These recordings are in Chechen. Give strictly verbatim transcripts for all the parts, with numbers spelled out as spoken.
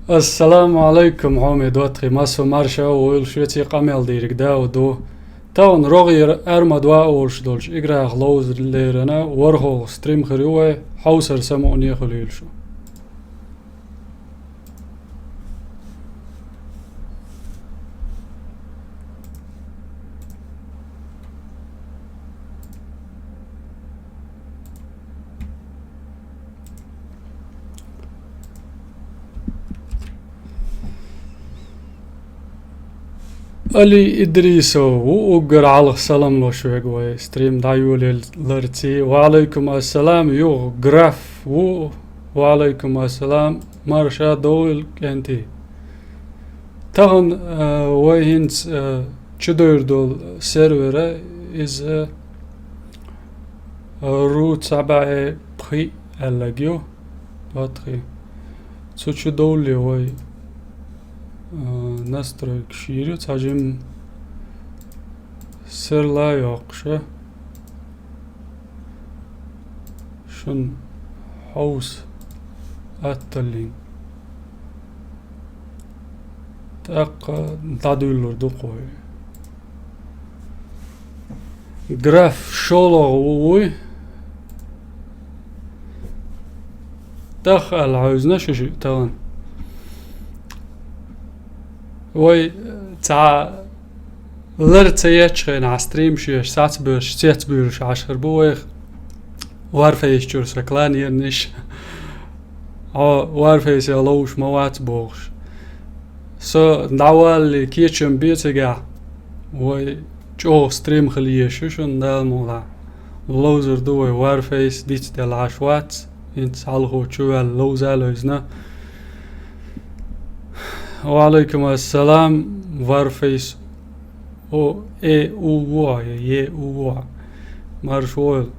Ассаламу Ӏалайкум, хьоме доттагӀий, массо марша а войла шуьца, къамел дийриг Дауд ву. Тахана рогӀера «Арма два» олуш долчу играх ловза лерина ворхӀалгӀа стрим хир ю вай, хьовсар самукъане хуьлийла шу. Али Идрисов ву уггар хьалха салам луш верг вай стрим дӀайолаяларций. Ва Ӏалайкум ассалам, юха Граф ву. Ва Ӏалайкум ассалам, марша догӀийла, кӀентий. Тахана, а, вай хӀинца, а, чудойр долу сервера, иза, а, ру цхьа бӀе пхиъ аьллаг ю, доттагӀий. Цу чу довлале вай, а, настройкаш йийр ю, цхьа жимма серла йоккхуш. Шуна хьовса атталлин. ТӀаккха дӀадуьйлалур ду-кх вай. Граф шолгӀа ву вуй. ТӀаккха аьлла хьаьвзина шу шиъ тахана. Вай цхьа лар ца ечу хенахь, стрим шеш сацбоьлуш, цецбуьйлуш Ӏаш хир бу вайх Warface чуьра сан кланернаш. Хьо Warface ловзуш ма вац бохуш. Со дӀавалале кечам бе цигахь, вай чӀогӀа стрим хила езаш ю шуна, Дала мукъ лахь. Ловзур ду вай Warface, дицделла Ӏаш вац. ХӀинца хьалхо чу ваьлла ловза а левзина. Ва Ӏалайкум ассалам, Warface. О, э, у, во, е, у, во. Марша войла.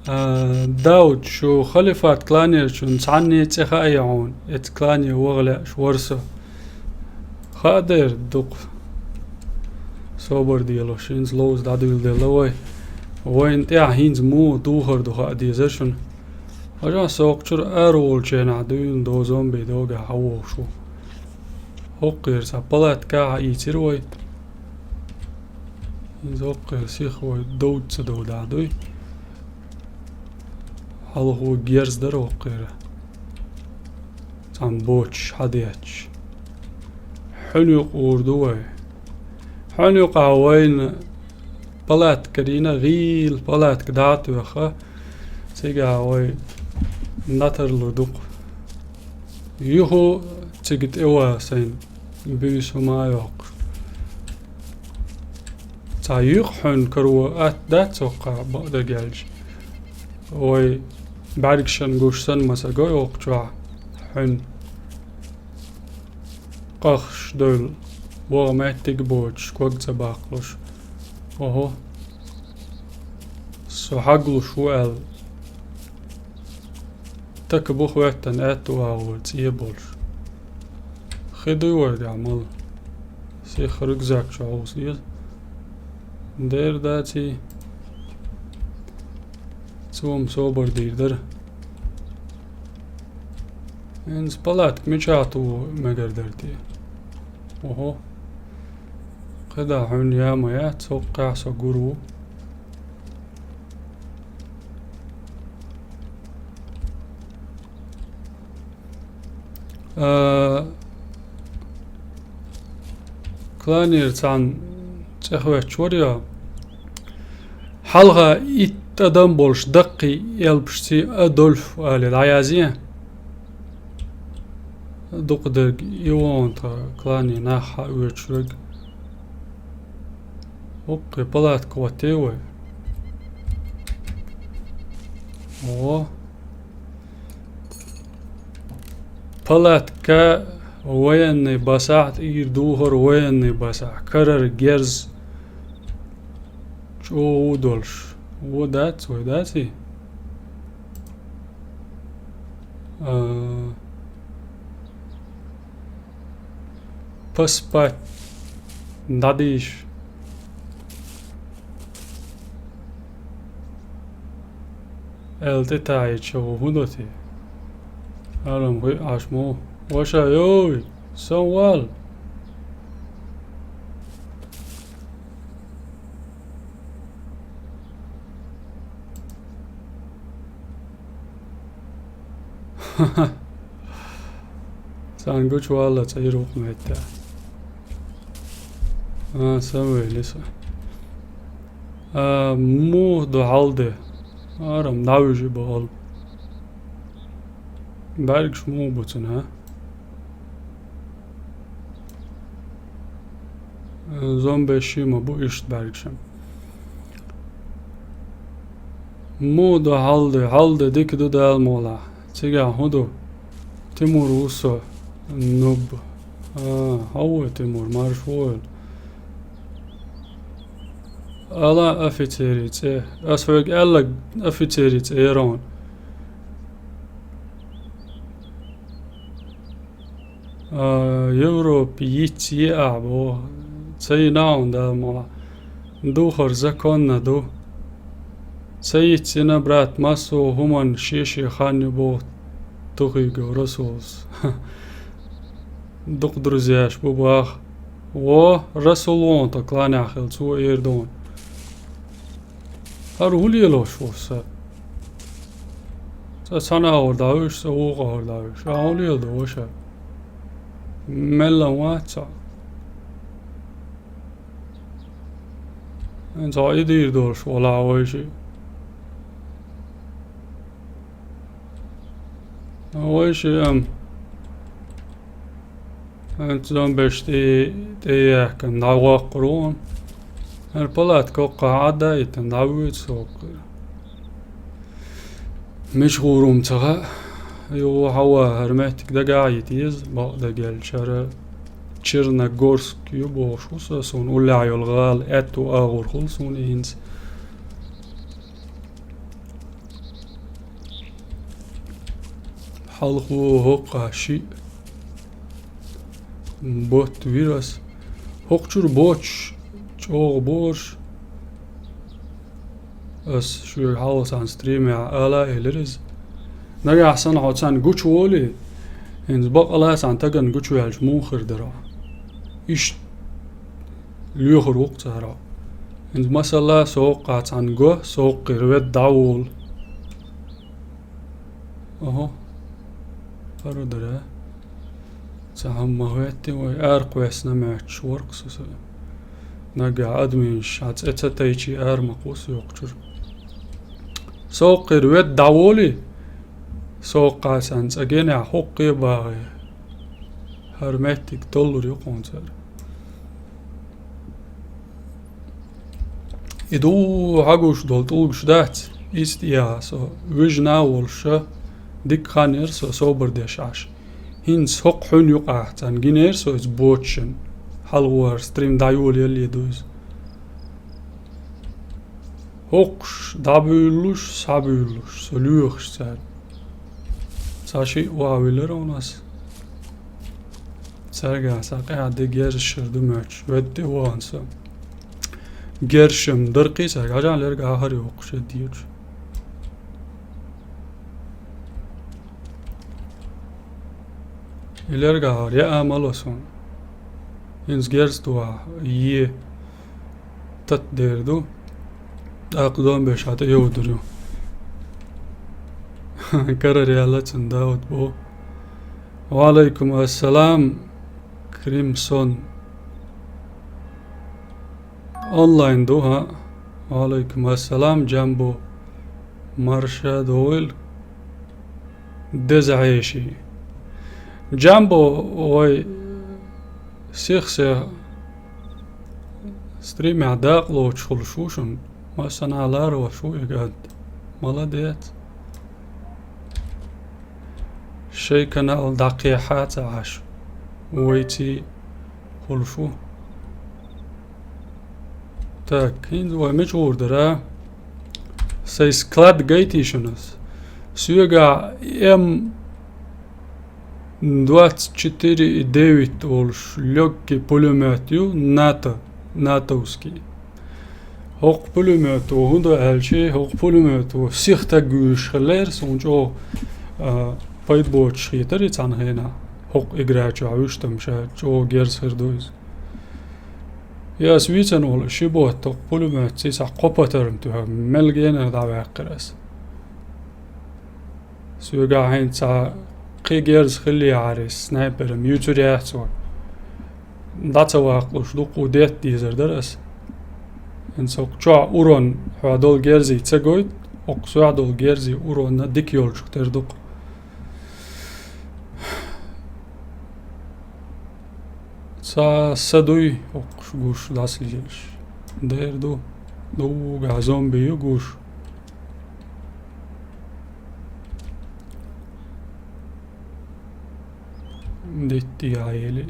А, Дауд, шу Халифат кланерчун цхьанне цӀе хаьа хьуна, эцу клане ваха лаьаш вара со. Хаа дера дукха собар делош, хӀинца ловза дӀадуьйладелла вай. Вайна тӀехь хӀинца муха духар ду хаа дезара шуна. Хьажа, со кху чуьра ара волчу хенахь дуьйна доза зомби догахь хьан вовш ву. ХӀокхуьра цхьа палатка хьаийцира вай. ХӀинца хӀокхуьра сиха вай довда ца довдахь дуй. Хьалхо герз дара хӀокхуьра. Цхьана боцуш хьадетташ. Хьуьн юкъа гӀур ду вай. Хьуьн юкъахь вайна палатка карийна, гӀийла палатка дӀа а тоьхна, цигахь вай натарлур ду-кх. Юха цига тӀе ван сайна буьйса хӀума а йоккхуш. Цхьа юкъа хьуьнан каро атта дац хӀокхахь бакъдерг аьлча. Вай бӀаьргашна гуш санна ма ца го хӀокху чохь хьуьн. Къахаш девлла, ваха меттиг а боцуш, ког ца баккхалуш. Охьо. Со хьаглуш ву аьлла. Така бух хӀоьттина аьтта вагӀор цӀе а болуш. Хи дуй вайгахь мала? Сиха рюкзак чу хьовса деза. Дера даций. Цо-м собар дийр дара. ХӀинца палатка мичахь ту мегар дара те? Охьо. КхидӀа хьуьнан яма яц, хӀокхехь со гур ву. А, кланера цхьана цӀе хӀоьттуш вара йо. Хьалха итт адам болуш даккхий элпашций Адольф аьлла дӀаязъе. Дукха дерг и вон тхан клане нах хьаоьцуш верг. ХӀокху палатка хӀоттий вай? О. Палатка военный басахь, тӀера духар военный басахь. Карара герз чӀогӀа ву долуш. Вон дац вай, даций? А, поспать. ДӀадийша. Аьлла тӀетаьӀча хӀун до те? Арам хуьй Ӏаш мо. Ваша, йой, сан вал. Царна гучувала цӀа йир вукху метта. А, сан вели со. А, муха ду хьал де? Арам, дӀавижи бахьал. БӀаьргаш муха бу цуьнан, а? Зомбеш ши ма бу иштта бӀаьргашан. Муха ду хьал де, хьал де, дика ду Дала мукъалахь. Цигахь хӀун ду? Тимур ву со. Нуб. А, хьо ву Тимур, марша вогӀийла. Ала офицерий цӀе. Ас хьоьга аьлла офицерий цӀе яра хьуна. А, Европа йиц е ахь боху. Ца йина хьуна Дала мукъалахь. Духар законна ду. Ца йиц йина, брат, массо а хӀуманна шен-шен хан ю боху Тухигов Расулас. Дукха друзьяш бу баха. Во, Расул вон тӀо кланехь хила, цо эр ду хьуна. ХӀара хӀун лелош ву сан? Сан цхьана агӀор дӀавуьйш, сан вукху агӀор дӀавуьйш. Ахьа хӀун леладо, ваша? Мелла вац цхьа. ХӀинца хьо и дийр долуш волахь вайши. Вайши ам. ХӀинца зомбеш тӀе, тӀе яхкана дӀаваккхур ву. ХӀара палатка кхоккхахь Ӏадда а йитина, дӀавоьду со кху. Мича гӀур ву ца хаьа. Юха хьан ван хӀара меттиг дагахь а йита еза, бакъ дагалчара Черногорск ю бохуш ву со, суна уллехь йолу гӀала аьтту агӀор хуьлу суна и хӀинца. Хьалхо хӀокху шиъ ботт вира ас. ХӀокху чуьра боцуш чӀогӀа борш. Ас шуьга хьалха цхьана стримехь ала а элира иза. Нагахь санна хьо царна гучуволий, хӀинца бакъала а цхьана стагана гучуваьлча муха хир дара хьо? Иштта лоьхур ву-кх цара хьо. ХӀинца масала, со хӀокхахь цхьана го, со хӀокхуьра ведда дӀаволу. Оха. ХӀара дара. Цхьа хӀума ма хӀоьттина вай, аракхоьссина моьттуш вара-кх со, со. Нагахь адамаш хьан цӀе ца тайчий ара ма кху со хӀокху чуьра. Со хӀокхуьра ведда дӀаволий, со хӀокхахь цхьана цӀа генехь хӀокхе а багӀий. ХӀара меттиг толлур ю-кх хьуна цара. И ду хьагуш долу тӀулгаш дац, ист яха со, вижина а волуша, дика хан яра со собар деш Ӏаш. ХӀинца хӀокху хьуьнан юкъахь царна гинера со иза боцушшехь, хьалхара стрим дӀайолаяле ду иза. ХӀокхуш дӀабуьйлуш, схьабуьйлуш, со лоьхуш цара. Цхьа шиъ вахавиллира хьуна ас. Цаьргахь сан къаьхьа де герзаш шар ду моьттуш, ведда тӀе вахана со. Герзаш-м дара кхин цаьрга, хьажахьа лерга ахар йоккхуш я дийраш. И лерга ахар яа ма ло суна. ХӀинца герз тухахь, е. Тат дер ду. ТӀаккха зомбеш хьан тӀе йовдур ю. Карара яьлла цунна Дауд боху. Ва Ӏалайкум ассалам, Кримсон. Онлайн ду, хӀа? Ва Ӏалайкум ассалам, Джамбо. Марша догӀийла. Деза хьеший. Джамбо, вай сих-сех стримехь дакъа лоцуш хуьлуш ву шуна. Массанхьа ларвеш ву и гад. Молодец. Шайн канал дӀакхехьа а ца Ӏаш, вайций хуьлуш ву. Так, хӀинца вай мича гӀур дара? Сайн склад гайтий шуна ас? Соьгахь М двадцать четыре и девять олуш лёгкий пулемёт ю, НАТО, натовский. ХӀокху пулемёто хӀун до аьлча, хӀокху пулемёто сиха стаг вуьйш хиллера, суна чӀогӀа, а, пайда боцуш хетара и цхьана хенахь. Хокху игра чохь вуьштам ша чӀогӀа герз хир ду иза. Я ас вийцина волу ши бутт хӀокху пулеметций схьа кхо патарм туьха, мел генара дӀаваьккхира ас. Соьгахь хӀинца цхьа кхин герз хиллехьара, снайперам юьцур яц вай. ДӀа ца ваккхалуш дуккха детта дезар дара ас. ХӀинца хӀокху чохь урон хьоьгахь долу герзий ца гойту, хӀокху соьгахь долу герзий уронна дика йолчух тера ду-кх. Цхьа са дуй, хӀокхуш гуш дӀасалелаш. Дера ду, дугахь зомби ю гуш. Дитти а ели.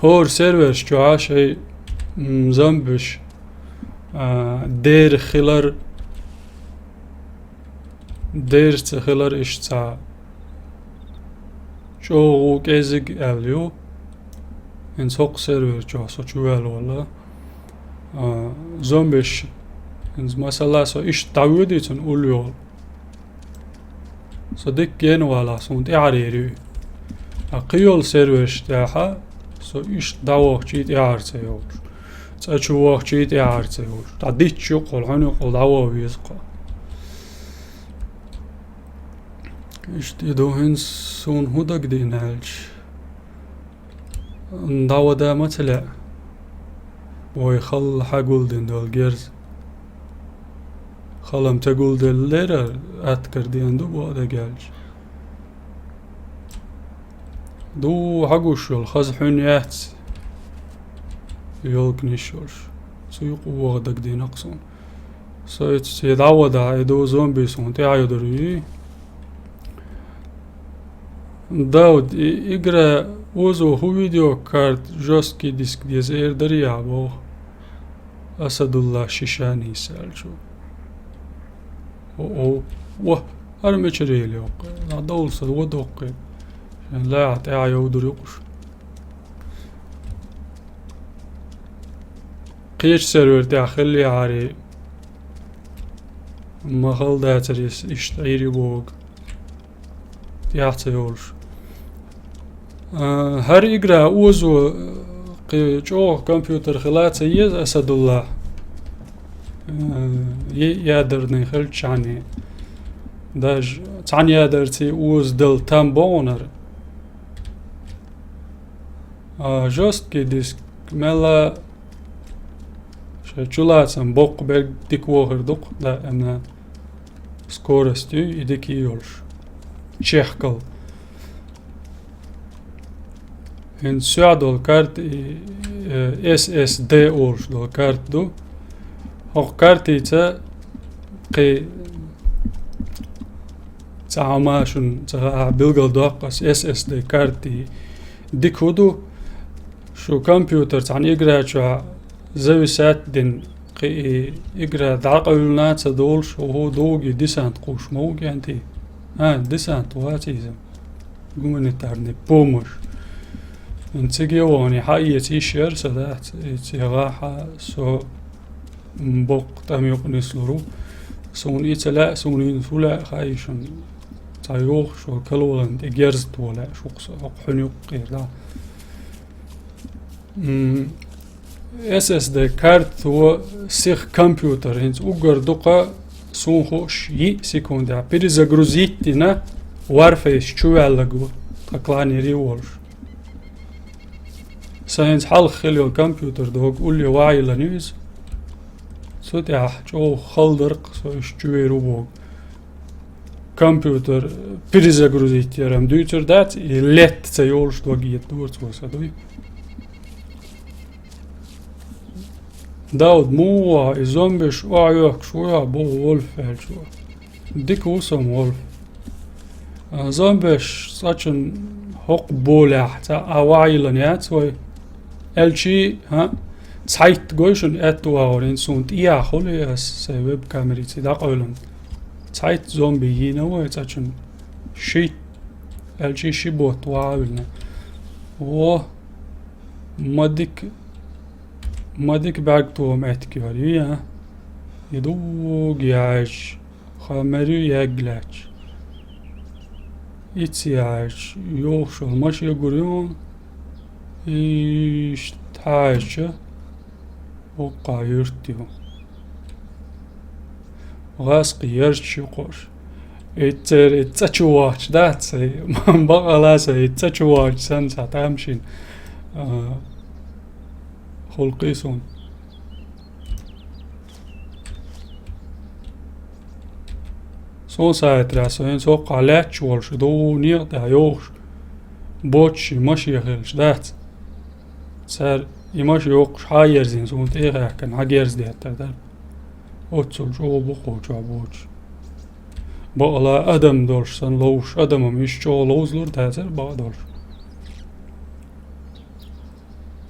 ХӀора серверш чохь шайн, м, зомбиш, а, дера хилар, дера ца хилар иштта цхьа чӀогӀа кӀезиг аьлла ю. ХӀинца хӀокху сервер чохь со чу ваьлла вала. А, зомбиш, хӀинца масала со иштта дӀавоьдий цунна уллохула. Со дика гена валахь, суна тӀаьхьара ер ю. Ткъа кхин йолу серверш тӀехь со иштта дӀавахчий тӀаьхьара ца йолуш, цӀа чу вахчий тӀаьхьара ца йолуш, дӀадитча юккъехула, хьуьнан юккъехула дӀаваха веза-кх. Иштта и ду хӀинца суна хӀун дагадеана аьлча. ДӀавада ма ца лаьа. Вай хала хьан гулдина долу герз. Хала-м ца гулделлера, атта кара деана ду боху дагахь аьлча. Ду хьан гуш йолу, хаза хьуьнан яц. Йолканаш йолуш. Цу юкъа ваха дагадеана-кх суна. Со иштта цӀе дӀавадахь, и ду зомби суна тӀаьхьа йодур юй. Дауд, и игра озо хӀун видеокарт, жёсткий диск деза эр дарий ахь боху? Асадулла Шишани аьллачо. О-о, ва, хӀара мичара ели йоккху? Нах довла сан, ва доккхий. Шен лаьа тӀаьхьа йовдур юкъуш. Кхечу сервер тӀехь хиллехьарий, ма хала дацара иза иштта Ӏийр ю боху. ТӀехь ца йолуш. А, хӀара игра озо, кхин чӀогӀа компьютер хила ца еза Асадулла. А, е-, ядерный хилчахьана. Даже цхьана ядерций оза дала там бохунара. А, жёсткий диск мелла шайн чулацам боккха берг дика вохур ду-кх, да, ана скорость ю, и дика йолуш. Чехкал. ХӀинца соьгахь долу карт, и, э, S S D олуш долу карт ду. ХӀокху картица кхин цхьа хӀума шуна ца хаахь, билгалдоккху ас, S S D карти дика хӀун ду, шу компьютер цхьана игра чохь зависать дина, кхин и игра дӀакъевлина а ца долуш, хӀу дугу и десант кхуш ма ву кӀентий? А, десант вац иза. Гуманитарный помощь. Цига а вахана хьаэца йиш яра сан, дац, и цигахь со боккха тӀам юкъа нислур ву. Суна и ца лаьа, суна хӀинца хӀун лаьа хаий шуна. Цхьа йохуш вара калолан тӀе герз тохалаьа шух со, хӀокху хьуьнан юккъера, да. М, S S D карто сиха компьютер хӀинца уггар дукха, суна хууш, йиъ секундехь перезагрузить дина, Warface чу ваьлларг ву, тхан кланера а волуш. Сан хӀинца хьалха хилла йолу компьютер догу улле ваийлан ю иза. Цу тӀехь чӀогӀа хала дара-кх со уьш чу вер ву боху. Компьютер перезагрузить ярам дуьйцур дац, и летта ца йолуш дог еттора цо сан дуй. Дауд, муха ву хьо, и зомбиш охьайохкуш ву хьо, боху Вольф аьллачо. Дика ву сан, Вольф. А, зомбиш цкъачунна хӀокху болехь цхьа а ваийлан яц вай. Аьлчи, хӀа, цхьайтта гой шуна аьтто агӀор, хӀинца суна тӀеяхьа хуьлу ас сайн веб-камерица дӀакъевлина. Цхьайтта зомби йийна вай цкъачунна. Шийтта, аьлчи ши бутт ваха а виллина. Во, ма дика, ма дика бӀаьргтоха меттиг ю хӀара, юй, а? И дугу яьжча, ха мер ю ягга лаьтташ. Ица яхьача, йохуш йолу машен гур ю хьуна. Иштта хьаьжча, вукху юьртахь ю. ГӀаскхи ярчаш ю кхуш. Эццер, эццачу вахча дац, бакъала аса эццачу вахча санна цхьа тамашийна, а, хӀуллакх суна. Суна сайтарахь со хӀинца хӀокхахь лаьтташ волуш, ду некъа тӀехь йохуш, боцуш и машен хилча дац. Цара и машен йоккхуш хьан ерзийна, суна тӀе а хаьхкина, хьан герз деттар дара. Оццул чӀогӀа бу кху чохь боцуш. Бакъала адам долуш санна ловзуш, адамам иштта чӀогӀа ловзалур дацара бакъ долуш.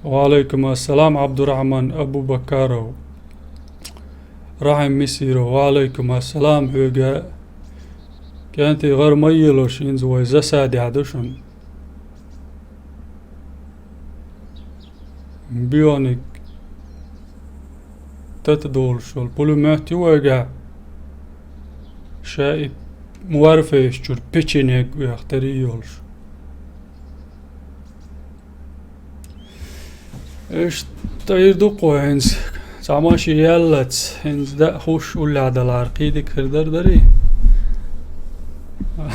Ва алейкум ассалам, Абдурахман Абубакаров. Рахим Мисиров, ва алейкум ассалам хьоьга. КӀентий, гӀар ма елаш, хӀинца вай засадехь ду шуна. Бионик тата долуш йолу пулемет ю вайгахь. Ша и Warface чуьра печенег вех тари йолуш. Иштта ир ду кхо хӀинца. Цхьа машен яллац, хӀинца даа хуш уллехь далахьара кхин дика хир дара дарий.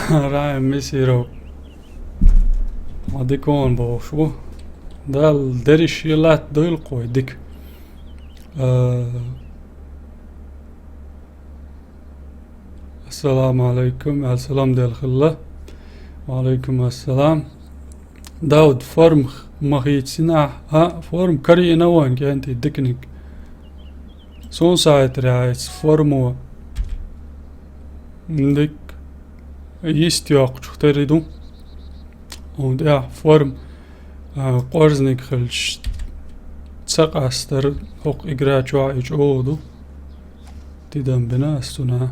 Рахим Мисиров. Ма дикон бохуш ву. Далла дерриш и латта дуйла кхой дика. А, Ассаламу алейкум, аьлла салам делла хилла. Ва алейкум ассалам. Дауд, форма ма хийцина ахь? ХӀаъ, форма карийна вайн, кӀентий, диканиг. Суна сайтарехь форма дика йист йоккхучух тера ду. Хьуна тӀехь форма, а, къорзниг хилча ца къастар, хӀокху игра чохь и чӀогӀа ду. Тидам бина ас цунах.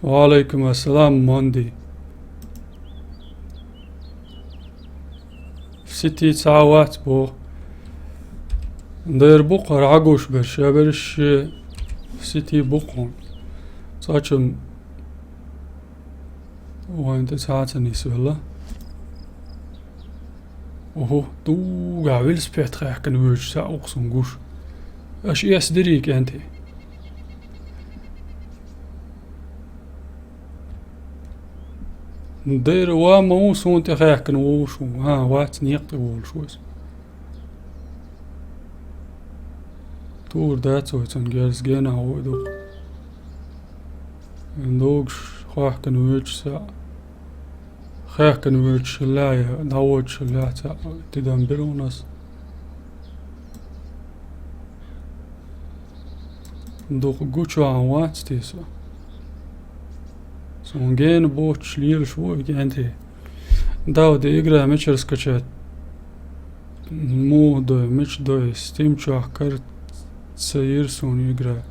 Ва алейкум ассалам, Монди. Сити цхьа а вац боху. Дера бу кхара гӀагуш берш, я берш Сити бу кхуна. Цкъачун вайн тӀе цхьа а ца нисвелла. Оху, дугахь велосипед хаьхкина воьдуш цхьаъ ву-кх суна гуш. Аша эс дирий, кӀентий? Дера ва ма ву суна тӀе хаьхкина волуш ву. А, вац, некъа тӀе волуш ву иза. Тур дац вай цунна герз генахь ву и ду. Догуш хаьхкина воьдуш цхьаъ. Хаьхкина воьдуш хилла я дӀавоьдуш хилла цхьаъ, тидам бира хьуна ас. Дукха гучохь вац те со. Суна гена боцуш лелаш ву и, кӀентий. Дауд, игра мичара скачать? Муха дой, мича дой? Стим чохь кара ца йира суна игра.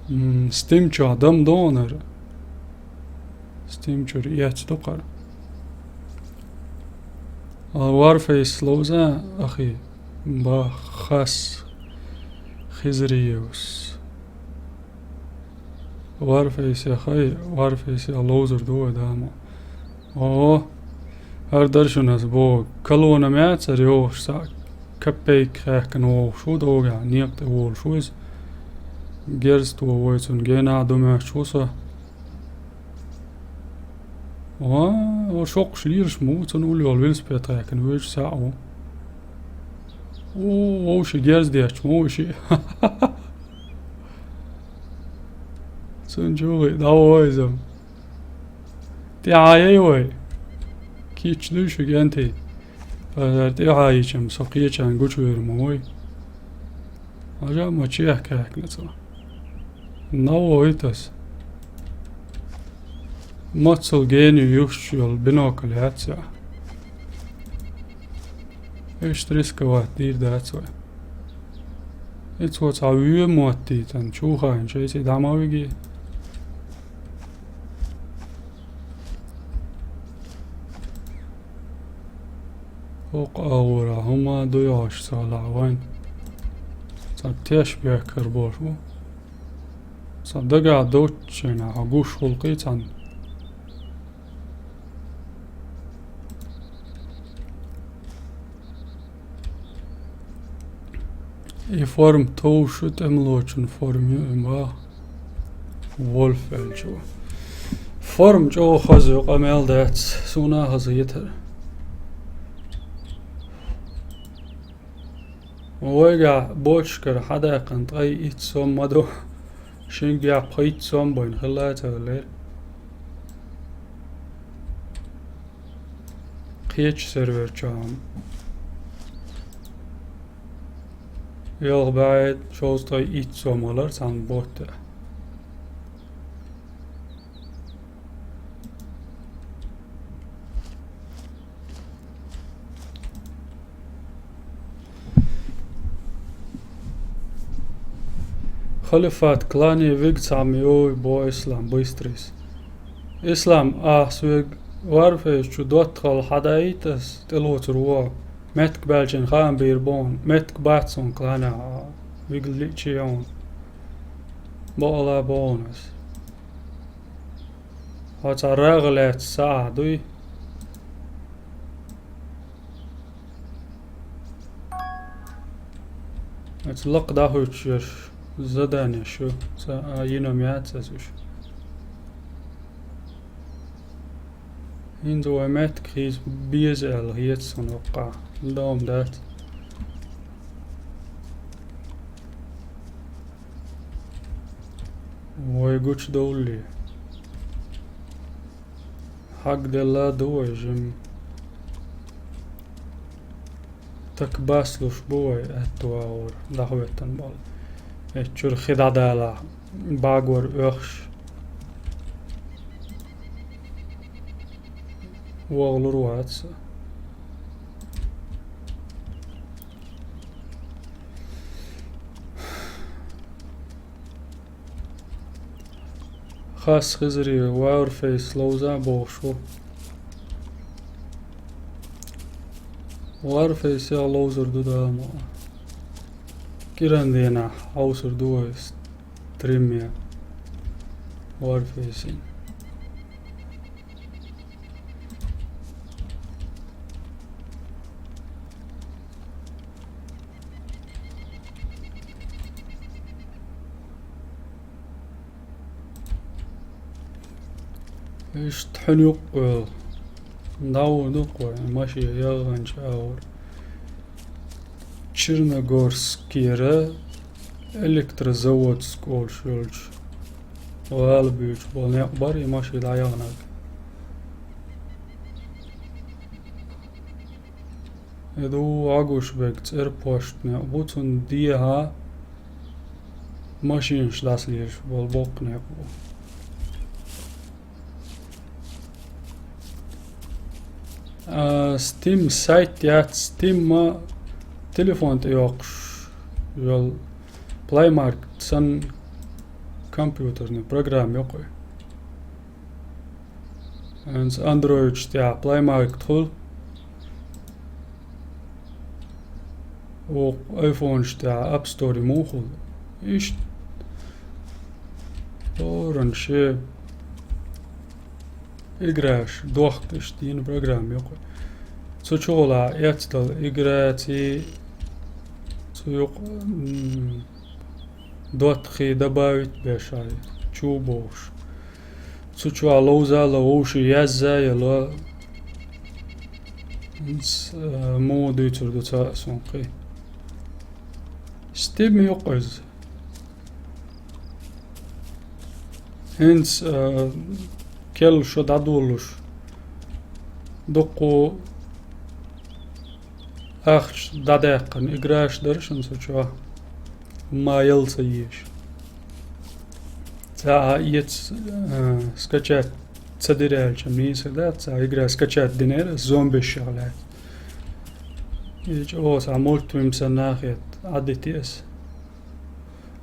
М, Стим чохь дам догӀанара. Стим чуьра эцна ду кхара. А, Warface ловза, ахи, Бахас Хизриевс. Warface хай, Warface ловзар ду вай дама. О, хӀара дара шуна ас боху, колонна меца йогӀуш цхьаъ капейка хаьхкина вогӀуш ву догӀехь, некъа тӀе волуш ву иза. Герз то вой цунна генахь ду моьттуш ву со. Ва, ва шоккхуш лелаш ма ву, цунна уллохула велосипед хаьхкина воьдуш цхьаъ ву. О, вовши герз детташ ма ву ши. Цунна чу вай, дӀавоьйзам. ТӀаьхьа яй вай. Кийча дуй шу, кӀентий? Аса тӀаьхьа йича-м со кхечарна гучувер ма вай. Хьажа ма чехка хаьхкина цо. НавойтӀа ас. Маццал генийн юххуш йолу бинокль яц а. Иштта рисковать дийр дац вай. И цо цхьа вуьйр моттуьйтан, чу хаийна, шайца и дӀа ма виги. ХӀокху агӀора хӀума дуй хьош цхьа лахь вайн. Сан теш бехкар болуш ву. Сан дагахь доцучу хенахь хьо гуш гӀуллакхий цхьаьна. И форма товш ю, тӀемалочун форма ю и ма. Вольф аьлча ву. Форма чӀогӀа хаза ю, къамел дац, суна а хаза хетара. Вайгахь бочкара хьадаьккхина ткъе итт сом ма ду. Шингахь пхийтта сом байна хилла а ца хиллера. Кхечу сервер чохь. Ялх бӀе шовзткъе итт сом хилар цхьана ботта. Халифат клане вига цхьамма йой, бо Ислам быстрис. Ислам, ахь соьга Варфейс чу доттагӀалла хьадаийта ас, тӀелоцур ву. Меттиг баьлчийн хаам бийр бу хьуна, меттиг бац хьуна кланехь, вига лиъчий хьуна. Бакъала боху ас. Хьо цхьа рагӀа лаьцна сахьа дуй? Оцу лакха дӀахуьттуш йолуш заданеш ю, ца, а, йина-м яц аса уьш. ХӀинца вай меттиг хийца беза аьлла хета суна хӀокхахь. Дом дац. Вай гучудовллий? Хьагделла а ду вай жимма. Так баслуш бу вай аьтту агӀор дӀахӀоьттина болу. Эцчуьра хи дӀадалахь, багор оьхуш. ВогӀур вац. Хас Хизри Варфейс ловза а бохуш ву. Варфейсех ловзур ду дама. Киран дийнахь хьовсур ду вай стримме Варфейсин. Иштта хьуьн юккъе дӀавур ду-кх вай, машен яханчу агӀор. Черногорскера Электрозаводск олуш йолчу гӀала буьйцуш болу некъ бара и машен дӀаяханарг. И ду Ӏагуш бег цӀерпошт некъ бу, цунна дехьа машинаш дӀасалелаш болу боккха некъ бу. А, Steam сайт яц, Steam-ма телефон тӀе йоккхуш йолу Play Market санна компьютерный программа ю-кх и. ХӀинца Android-ш тӀехь Play Market хуьлу. Оха iPhone-ш тӀехь App Store муха хуьлу? Иштта. Оран шен играш дохка иштта йина программа ю-кх. Цу чухула эцдала играций, цу юкъа, м, доттагӀий добавить беш ай, чу бохуш. Цу чохь ловза а ло, вовший язза а яло. ХӀинца, а, муха дуьйцур ду ца а суна кхин. Steam ю-кх иза. ХӀинца, а, керла шо дӀадолалуш, дуккха ахча дӀадаьккхина играш дара шуна цу чохь, ма яла ца езаш. Цхьа а эца, а, скачать ца дира аьлча, нийса дац, цхьа игра скачать динера, зомбиш лаьцна. И чӀогӀа цхьа мультфильм санна а хета, Ӏадити аса.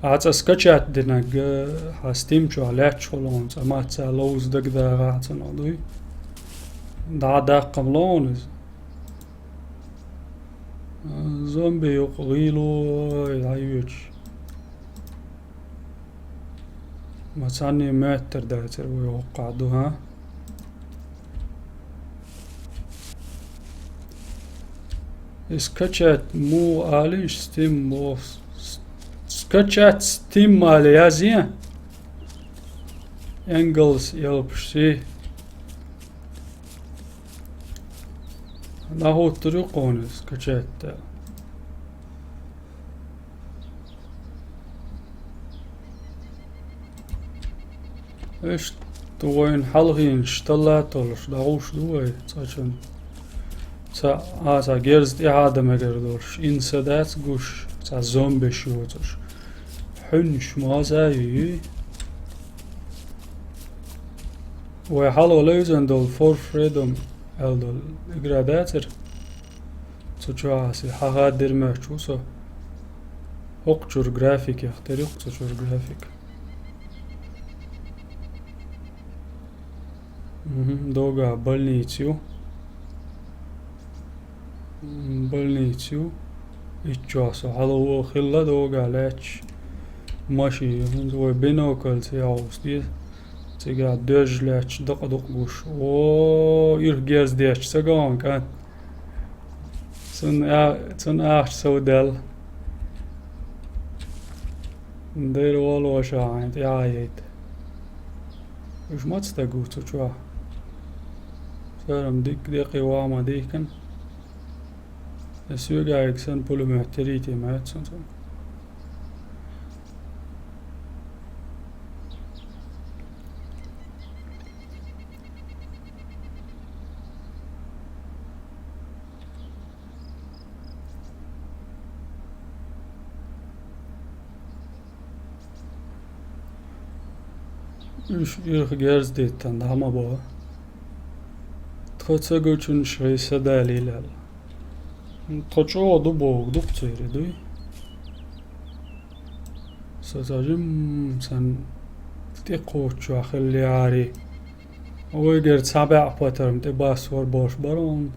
Ахьа цкъа скачать динарг, а, хьан Steam чохь лаьтташ хуьлу хьуна, цкъа мацца ловза дагадагӀахь цунах дуй? ДӀа а даккха ма ло хьуна иза. А, зомби юкъа гӀийло, ой, дӀайоьдуш. Ма цхьанне моьттар дацар вай хӀокхахь ду, хӀа? И скачать му алинаш Steam бо-, с-, скачать Steam ала язъе. Engels елпаш си. ДӀахӀуттур ю кхуна скачать аьлла. Иштта вайна хьалхийна шталла толуш, дӀагӀуш ду вай цкъачунна. Ца, а, цхьа герз тӀехьа дан мегар долуш, инса дац гуш, цхьа зомбиш йоцуш. Хьуьнаш ма за юй. Вай хьалха левзан долу For Freedom аьлла долу игра дацара? Цу чохь аса хьахаддира моьттуш ву со. ХӀокху чуьра график яхтара юкъа цу чуьра график. Мгм, догахь больница ю. М, больница ю. Итт чохь со хьалаваха хилла догахь лаьтташ. Машин ю. ХӀинца вай бинокльца яхуьйсу деза. Цигахь доьжна лаьтташ дакъа дукъ гуш. О, ирх герз детташ ца го хьуна кӀант. Цунна а-, цунна ахча сов даьлла. Дера волу ваша хьайна тӀаьхьа яйта. Уьш маца стаг ву цу чохь? Цара-м дикка декъий ваха ма дийхкина. Ас соьга айга санна пулемёт тӀерийте моьтту сан цунна. Уьш ирх герз диттан дӀа ма бо. Тхо ца гучунаш вай са далийла аьлла. Тхо чӀогӀа ду боху дукха цуьра дуй? Со ца жимма санна тӀекхоччохь хиллехьарий. Вайгара цхьа бӀе патарм тӀе басвар болуш бара хьуна.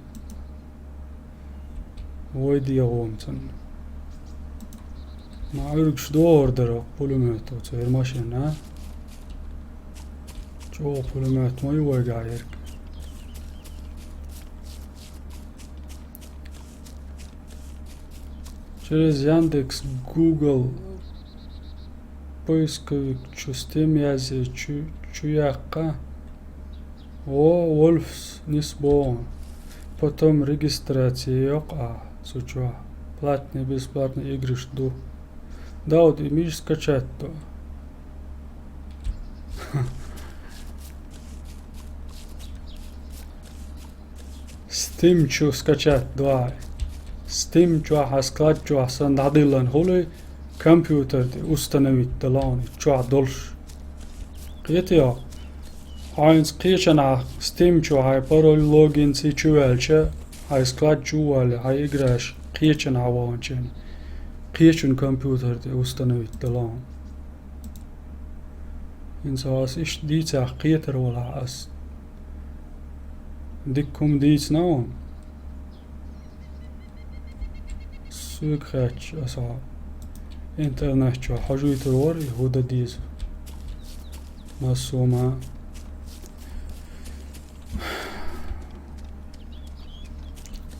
Вай дегӀо-м цунна. Ма Ӏуьргаш догӀур дара пулемёто церан машина, а? ЧӀогӀа пулемёт ма ю вайгахь ерг. Через Яндекс, Google поисковик чу Steam язъе, чу, чу яккха. О, Вольфс нис боху. Потом регистрация йоккху ахь цу чохь. Платные, бесплатные играш ду. Дауд, и миш скачать до. Steam чу скачать до ахь. Steam чохь, а склад чохь санна дӀадиллина хуьлий, компьютер тӀе установить дала хьуна и чохь долуш. Кхетий хьо? Хьо хӀинца кхечанхьа Steam чу хьайн пароль, логинций чу ваьлча, хьайн склад чу а валле, хьайн играш кхечанхьа ваханчийн, кхечун компьютер тӀе установить дала хьуна. ХӀинца аса иштта дийцахь кхетар валахь ас. Дикка хӀума дийцина хьуна. Соьга хаьттича, аса интернет чохь хьожуьйтур вара и хӀун дан деза. Массо а ма.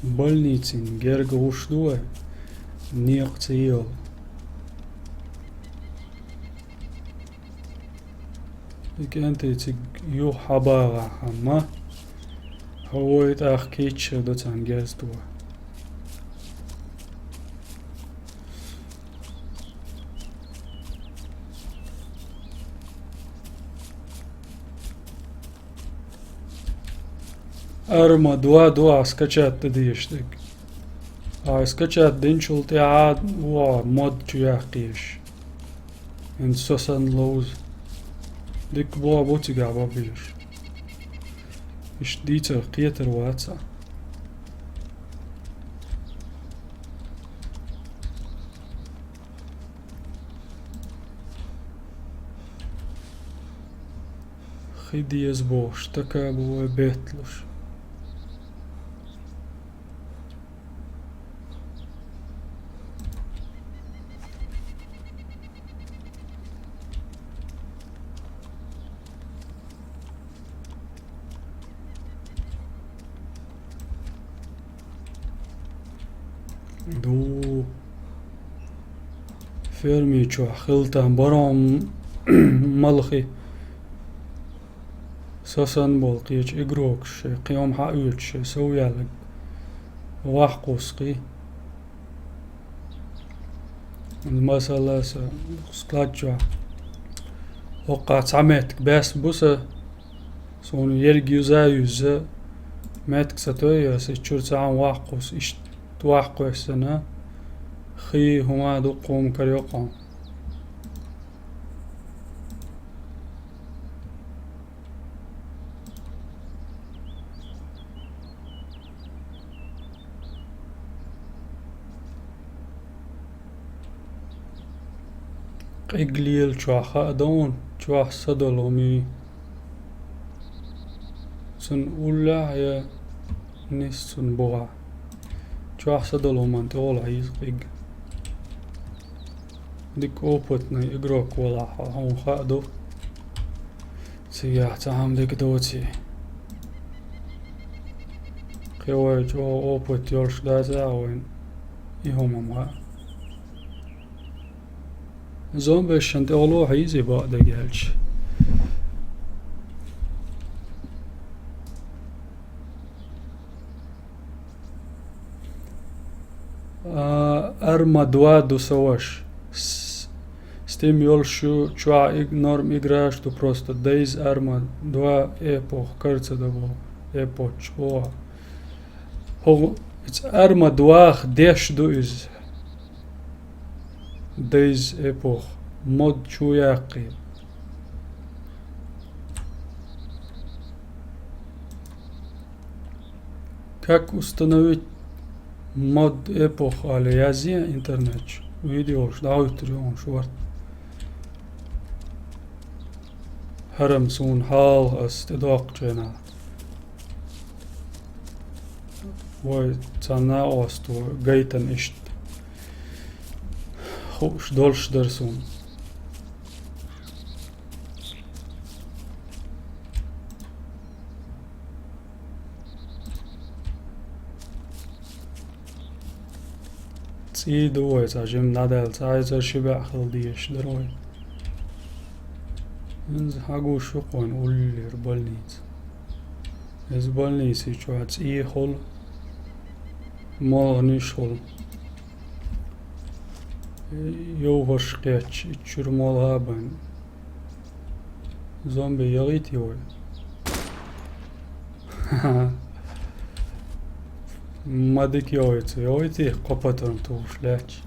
Больницин герга гӀуш ду вай, некъа ца ела. И кӀентий цига юха хьабагӀахь амма, хьо вай тӀаккха кийча до царна герз ду. Арма два два скачать дан дезаш дерг. Ай скачать динчул тӀаьхьа вон мод чу яккхийш. ХӀинца со санна ловза. Дикка боху бу цигахь бан безаш. Иштта дийцар кхетар вац а. Хи деза бохуш, така бу вай бетталуш. Ду. Ферми чохь хилла тхан барам малхи. Со санна болу кхечу игрокаш шайн кхин хӀума хьаоьцуш, шайн сов яьлларг вахкхуссу кхин. Масала, сан склад чохь хӀокхахь цхьа меттиг баьсса бу сан, суна ерриг юза а юьзза, меттиг ца тойо ас, и чуьра цхьа хӀума вахкхуссу, иштта вахкхуьссина, хи хӀума дуккха хӀума карайо кхунна. Къиг лела чохь хаа ду хьуна, чохь са долу хӀума. Цунна уллехь я нис цунна бухахь. Чохь са долу хӀуманна тӀехула хьийза къиг. Дика опытный игрок валахь, хьо хьуна хаа ду. Цигахь цхьа хӀума дика доций. Кхин вай чӀогӀа опыт йолуш дац а вайн и хӀума ма хаьа. Зомбешан тӀехула хьийзий бакъдерг аьлча. А, Арма два ду сан ваша. С-, Steam йолуш ю, чохь иг-, норм играш ду, просто Days Arma два эпох, карца ду боху, эпоч боху. ХӀу-, иза Арма двах деш ду иза. Days эпох. Мод чу яккхий. Как установить мод эпох аьлла язъе интернет чу. Видеош дӀахӀуьттур ю хьуна шорта. ХӀара-м суна хьалха ас тӀедоккхучу хенахь. Вай цхьана накъосто гайтина иштта. Хууш долуш дара суна. ЦӀий ду вай цхьа жимма дӀадаьлла, цхьа эзар ши бӀе хила дезаш дара вай. ХӀинца хьагуш ю кхуьнан уллера больница. Иза больници чохь цӀий хуьлу, молханаш хуьлу. Йовхарш кхетча, иччуьра молха а байна. Зомби яхийта йой. Ма дика йой цу, йой те, кхо патрон тухуш лаьтташ.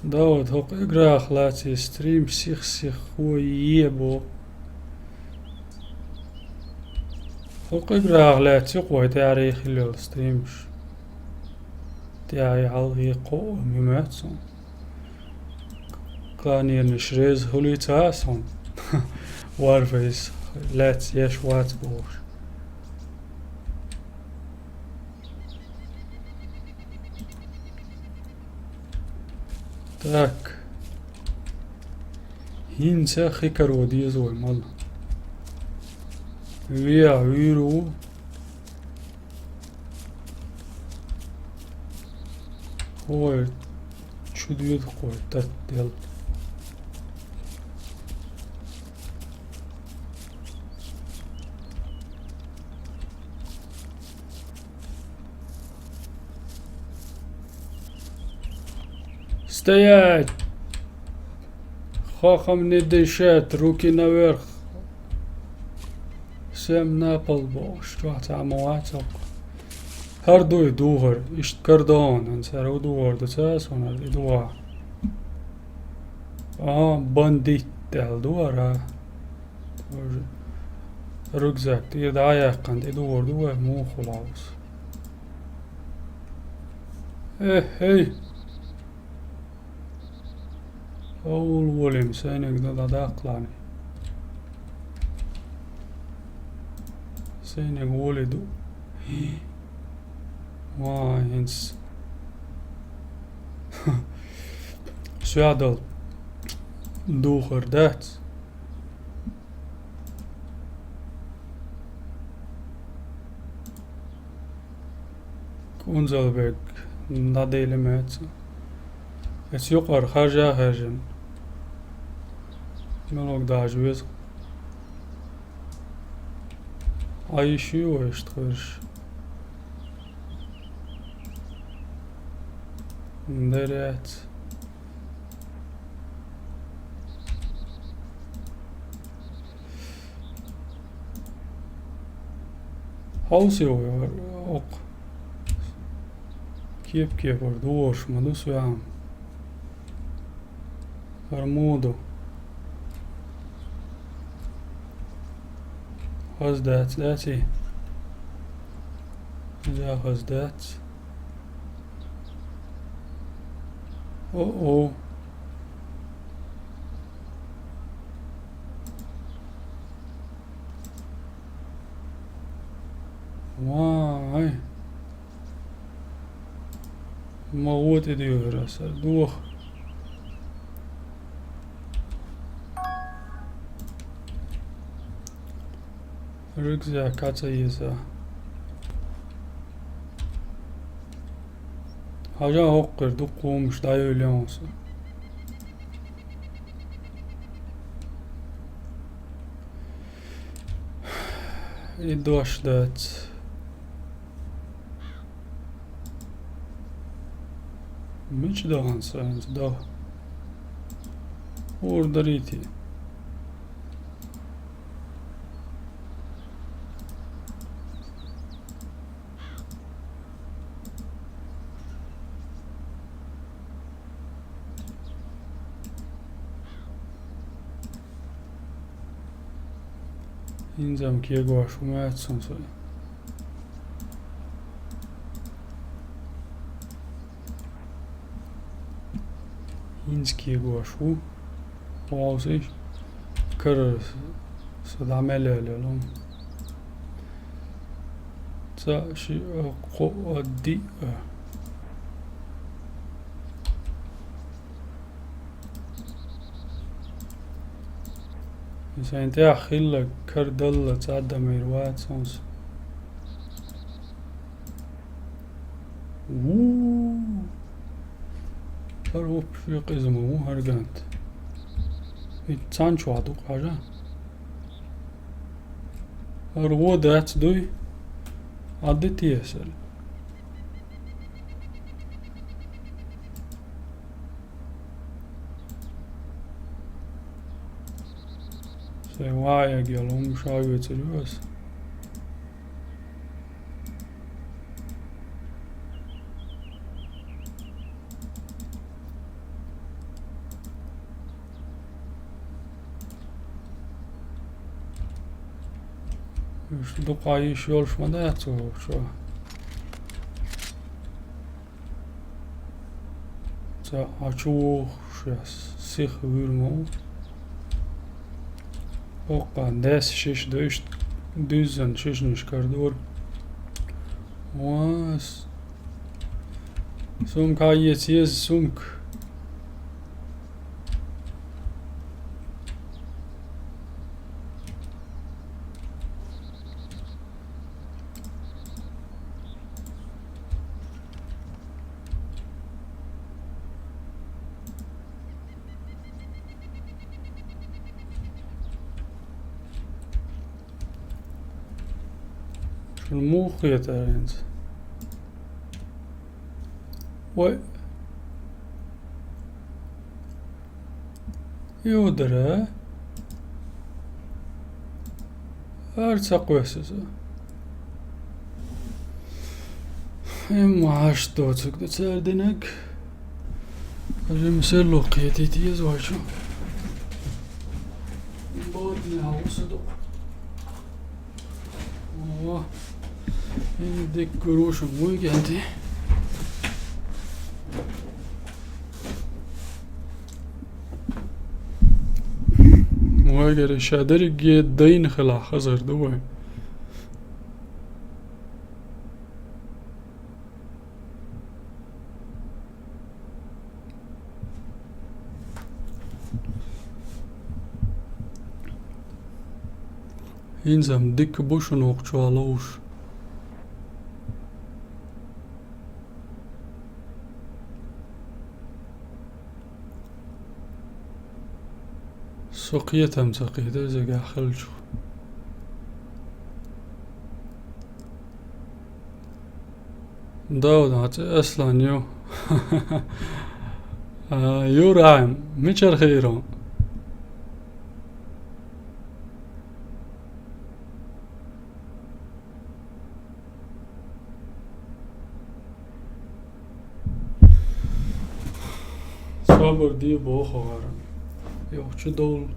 Да, вот хӀокху играх лаций стрим сих-сихо ебо. ХӀокху играх лаьцна юкъа вай тӀаьхьарий хилла йолу стримаш. ТӀаьхьарий хьалхий кхоъ а муьмаьц суна. Кханенаш реза хуьлий ца хаьа суна. Warface лаьцна еш вац бохуш. Так. ХӀинца хи каро деза вай мала. Веа вуьйр ву. Ой, чу доьду кхой, тат дел. Стоять! Хохам не дышать, руки наверх. Всем на пол бохуш, чохь цхьа а ма вац хӀокху. ХӀара дуй духар, иштта кардон, хӀинца хӀара ву духар ду ца, суна хӀара и духа. Ага, бандит аьлла ду хӀара. Рюкзак тӀера дӀа а яьккхина, тӀедугӀур ду вай, муха ловза. Эхь, хӀей! Хьо вула волийма, сайниг дан дӀадаккхалахьаний. Сайниг волий ду. Ва, хӀинца. Соьдал духар дац. Кунзалбег, надо или меца. Эс юкъар хажа хажин. Мелок даже вез. А ещё есть, хочешь? Дарят. Хьовсий вай, ок. Кеп-кепар дувш ма ду соьам. ХӀара муха ду. Хаза дац, дац и? Иза хаза дац. О-о. Вай. Ма вот и дивер аса. Дух. Рюкзак а ца еза. Хьажа хӀокхуьр ду кхумаш дӀайолаенса. И дош дац. Мича дахана сан дагӀа? Ур дарийти. ХӀинца-м кегош ву маьццан со. ХӀинца кегош ву. Вовсиш. Кара со дӀа мел яьлла лом. Ца ши, а, кхо, а, диъ, а. Сайн тӀехь хилла кара далла цӀа дан мер вац хьуна. Ву. ХӀара вообще къиза ма ву хӀара гант. И цхьана чохь ду хьажа. ХӀара вон дац дуй? Ӏадди тесар. Сайн ваӀ ягъял хӀума ша вецар ю ас. Уьш дукха йиш йолуш ма дац вовчо. Ца а чу вухуш, сиха вуьйр ма ву. Оккха дес шиш ду, иштта дуьззина шишнаш карадора. Вас. Сумка а еца еза, сумка. Шуна муха хетара хӀинца? Вай. Юдара. Ара ца кхоьссаза. Им хьашт доцург ду цара динарг. Жима серло кхетийта еза вайчу. Бодне хьовса ду. О, и дикка гуруш вуй генти. Вайгара ша дерриге дайна хила хазар ду вай. ХӀинца-м дика бу шуна вокху чохь ловш. Со кхетам ца кхета иза хилча. Дауд, хьан цӀе Аслан ю. А, Юрай, мичара хир ву? Собар де боху хӀара. Йохчу довла.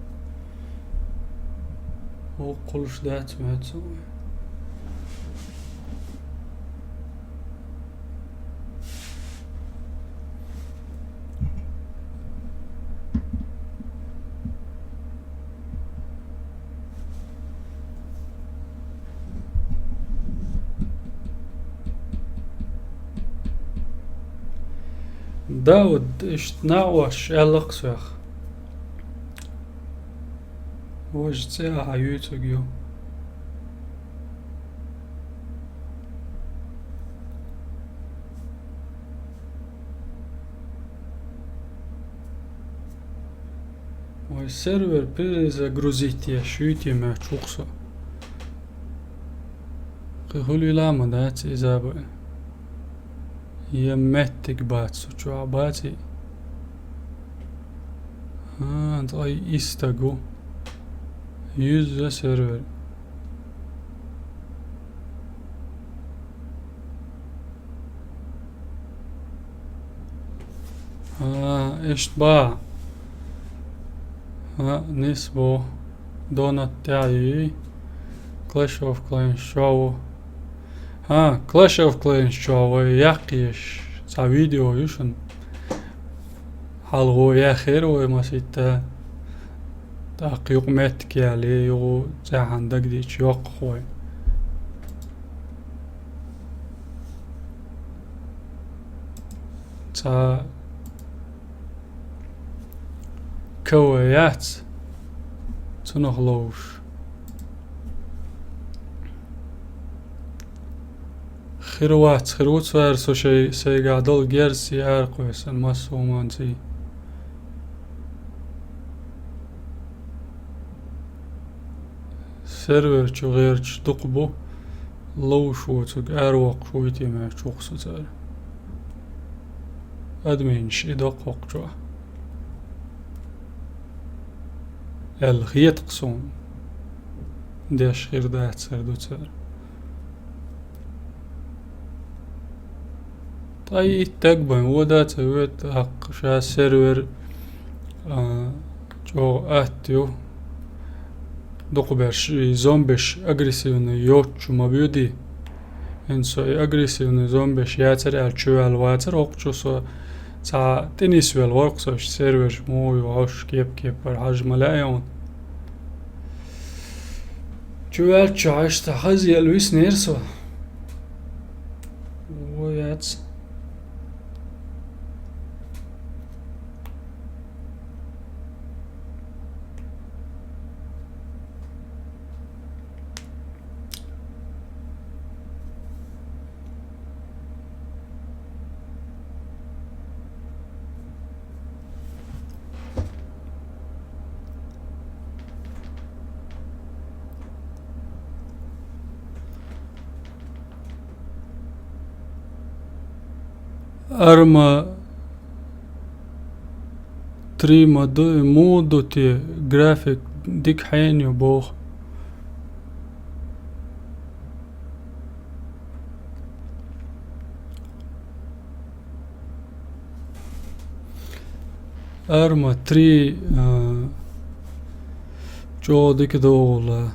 Воккхулш дац моьтту вай. Дауд, иштта накъош аьлла-кх соьх. Важа цӀе ахьа юьйцург ю. Вай сервер перезагрузить еш юй те моьттуш ву-кх со. Кхин хуьлийла а ма дац иза а бен. Я меттиг бац цу чохь, бац и? ХӀан, ткъа и стаг ву. Юьзза сервер. А, иштта бан. А, нис бу. Донат тӀехь юй. Clash of Clans чохь ву. А, Clash of Clans чохь вай яккхийш цхьа видео ю шуна. Хьалхо яьхира вай масийтта. ТӀаккха юкъа меттиг яьлла, юха цӀеххьана дагадеъча йоккху вай. Цхьа кава яц, цунах ловш. Хир вац, хир ву цара со шай, сайгахь долу герз и аракхойсан массо а хӀуманций. Сервер чу гӀерташ дукха бу, ловш воцург аравоккхуш вуй те моьттуш ву-кх со цара. Админаш и доккху хӀокху чохь. Аьлла хета-кх суна. Деш хир дац, хир ду цара. Ткъа и итт даг бен вон дац а вет, тӀаккха ша сервер, а, чӀогӀа атта ю. Дукхахберш и зомбиш агрессивный йоцчу ма боьдий. ХӀинца со и агрессивный зомбиш яцара аьлла чувоьлла вацара, хӀокху чу со цхьа тӀе нисвелла вара-кх со, сервер муха ю хьожуш кеп-кепара хьажа ма лаьа хьуна. Чувоьллаччохь иштта хазъелла виснера со. Вон яц. Арма три ма ду, муха ду те, график дика хьенан ю боху. Арма три, а, чӀогӀа дика догӀула,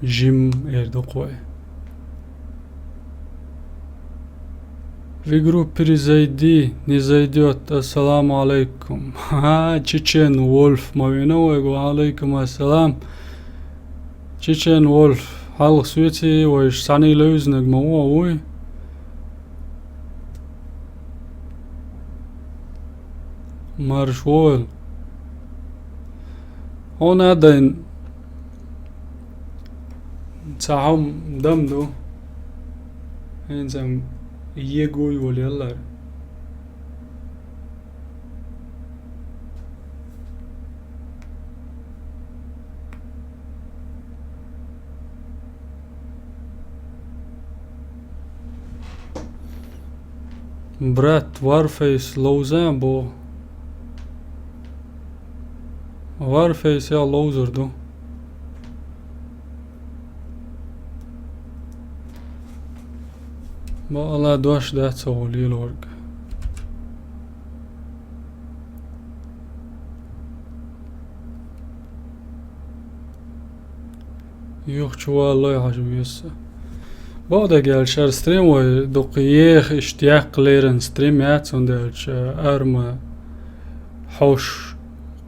жим эр ду-кх вай. В игру перезайди, не зайдёт. Ассаламу алейкум. Ха, Чечен Вольф ма вина вайга. Ва алейкум ассалам. Чечен Вольф, хьалха соьций, вайша схьаний левзинарг ма ву вуй? Марш войла. Хьуна а дайна, Цхьа хӀума дам ду. ХӀинца ам егуй волу яллар. Брат, Warface ловза бо. Warface я ловзур ду. Ма Алла дош дац хьо лелорг. Юха чу валлой хьажа веза. Бакъдерг аьлча, шара стрим вай дукха еха иштта яккха леррина стрим яц, хӀунда аьлча арма хьош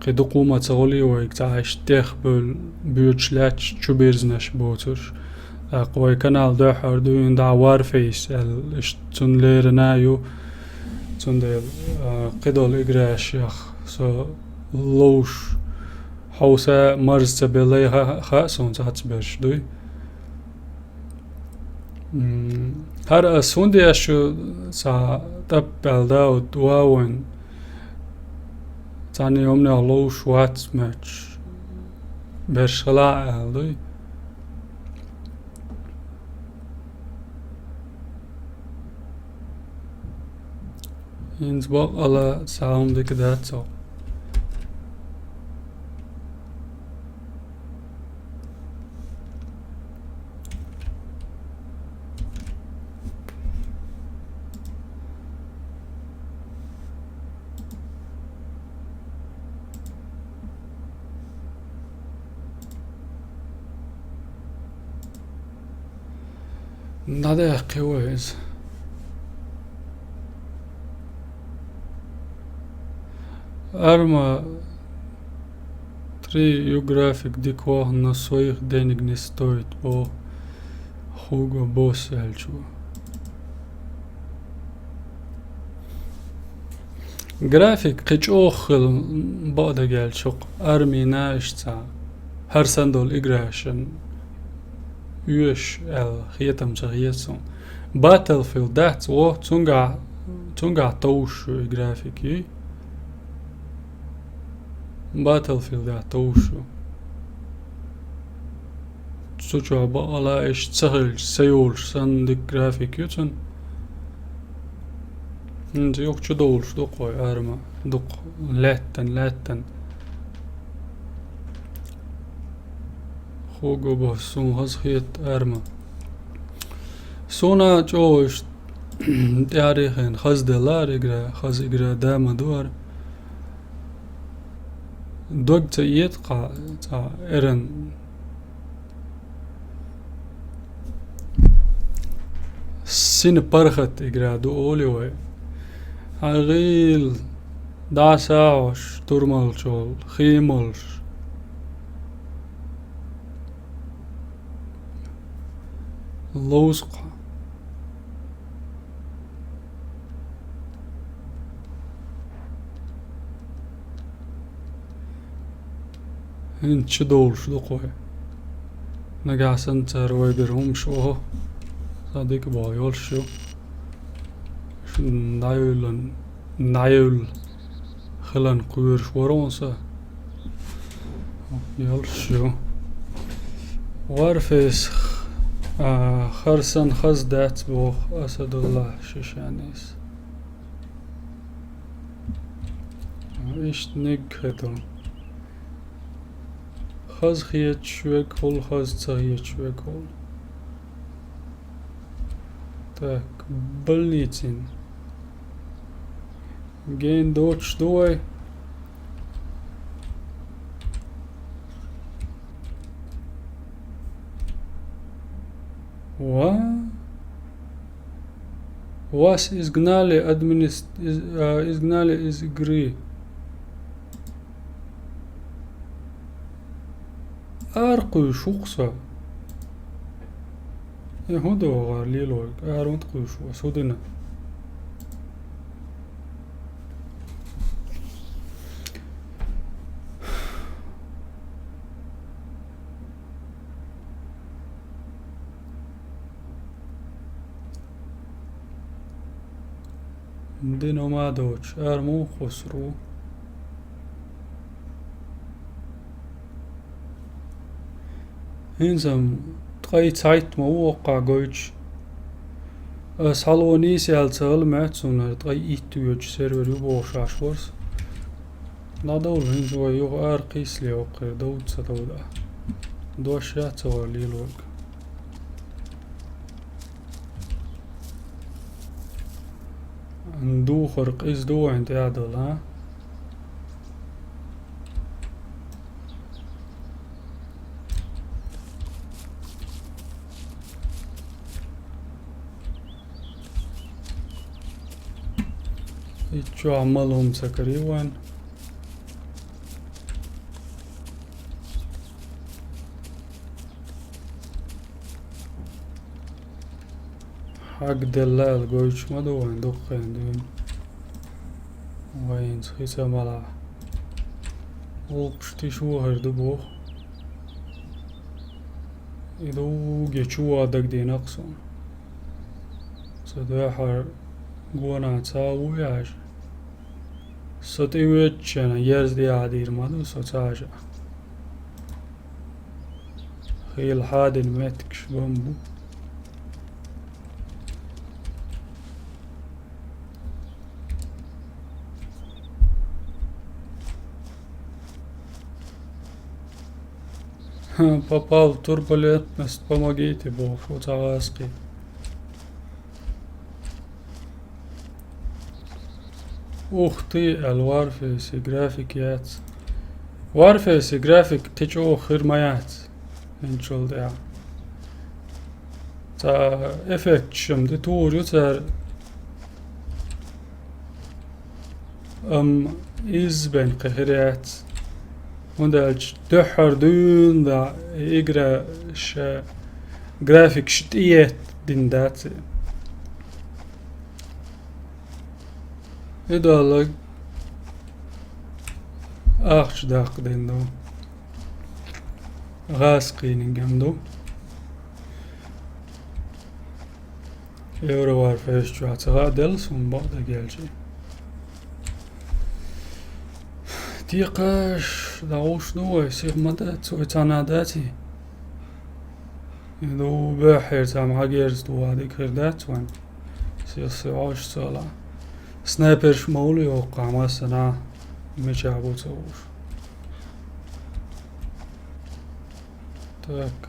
кхин дукха хӀума ца гӀолий вайга цхьа иштта тӀех бевлла боьдуш лаьтташ чубирзинарш боцурш. ТӀаккха вай канал дуьххьара дуьйна дӀа Warface аьлла, иштта цунна леррина а ю, цундела, а, кхидолу играшех со ловш, хьовса марза ца беллай ха-, хаьа суна цхьацца берш дуй. М, хӀара ас хӀунда еш ю, цхьа тӀап аьлла да, вот, ва вайн цхьана йоманех ловш вац моьттуш берш хила а аьлла дуй. ХӀинца бакъ Алла схьа хӀума дика дац хьо. Надо кхио иза. Арма три ю график дика ваха, но своих денег не стоит, бо Хуго Босс аьллачо. График кхин чӀогӀа хила, бакъдерг аьлча, хӀокху армина иштта цхьа хӀара санна долу играшна оьшу аьлла хетам ца хета суна. Battlefield дац, во, цуьнгахь, цуьнгахь товш ю и график, юй? Battlefield-ехь товш ю. Цу чохь бакъала иштта ца хилча, ца йолуш санна дика график ю цуьнан. ХӀинца юха чу довлуш ду-кх вай арма, дукха лаьттан, лаьттан. Хуго Босс, суна хаза хета арма. Суна чӀогӀа иштта тӀаьхьарехь хаза делла ара игра, хаза игра да ма ду ара. Дог ца эца кху цхьа эрна. Сина паргӀат игра ду олий вай. Хьан гӀийла дӀасахьош, турмалчул, хий молуш. Ловза кху. ХӀинца чу довлуш ду-кх вай. Нагахь санна цара вайгара хӀумаш вахо, сан дика боху йолуш ю. Ш-, дӀаюьйлан, дӀаюьйлла хилан кхоьруш вара хьуна сан. Йолуш ю. Warface, а, хӀара санна хаза дац боху Асадуллахь Шишанис. Иштта ниг хӀету. Хаза хеташ вегахула, хаза ца хеташ вегахула. Так, больницин. Гена доцуш ду вай? Ва? Вас изгнали админис-, из-, а, изгнали из игры. Ара кхуьйсуш ву-кх со. Э, хӀун ду хӀара лелорг? Ара хӀунда кхуьйсуш ву? Ас хӀун дина? Диномадович, ара муха хусур ву? ХӀинца-м ткъе цхьайтта ма ву оккхахь гойтуш. Ас хьалха нийса яьлла ца хилла моьтту суна, ткъе итт воьдуш сервер ю бохуш Ӏаш вара со. ДӀадовла, хӀинца вай юха ара кхийсале оккхера, довда ца довда. Дош яц ца вара лелорг. Духар къиза ду вайн тӀе а долу, а? И чохь малум ца карий вайн. Хьагделла аьлла гойтуш ма ду вайн дуккха дуьйна. Вайнца хи ца малахь. ГӀуллакхаш тиша вахар ду боху. И дуьйна чу ваха дагадеана-кх суна. Ца дуьххьара гонах ца ву аьлча. Со тӀевоьдучу хенахь ерза яхьа дийр ма ду со цхьа а. Хийла хьадина меттигаш бан бу. Попал в турбулентность, помогите бохуш ву цхьа гӀазкхий. Ух ты, аьлла Варфейсе график яц. Варфейсе график кхин чӀогӀа хир ма яц. ХӀинцачул тӀаьхьа. Цхьа эффекташ-м де тухур ю цара. Амма изза бен кхин хир яц. ХӀунда аьлча дуьххьара дуьйна дӀа и игра ша графикаш тӀееттина дац и. И долларг ахча даккха дина ду. ГӀазкхийниг-м ду. Евроварфейс чохь ца хаа делла суна бакъдерг аьлча. Текхаш дӀагӀуш ду вай, сиха ма дац, вай цхьанна даций? И ду беххьера цхьа ма хьагерза ду ван дика хир дац вайн. Сиха се Ӏаш ца хилахь. Снайперш ма вула йоккхахь массанхьа, мичахь бу ца хууш. Так.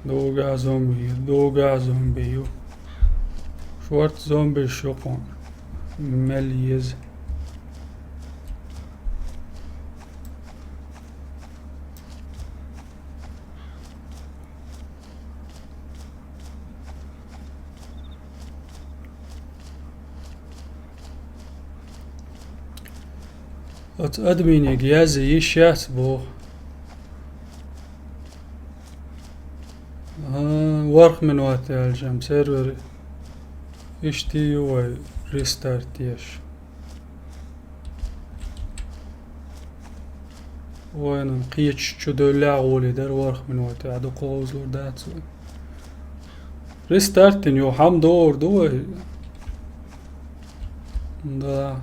Догахь зомби ю, догахь зомби ю. Шорта зомбиш ю кхунна. Мел еза. Оцу админиг язъе йиш яц боху. А, ворхӀ минот яьлча-м сервер иштта ю вай рестарт еш. Вайна кхечу чу девлла гӀоле дара ворхӀ минот, а дукха гӀовзалур дац вай. Рестартин ю хьама догӀур ду вай. Да.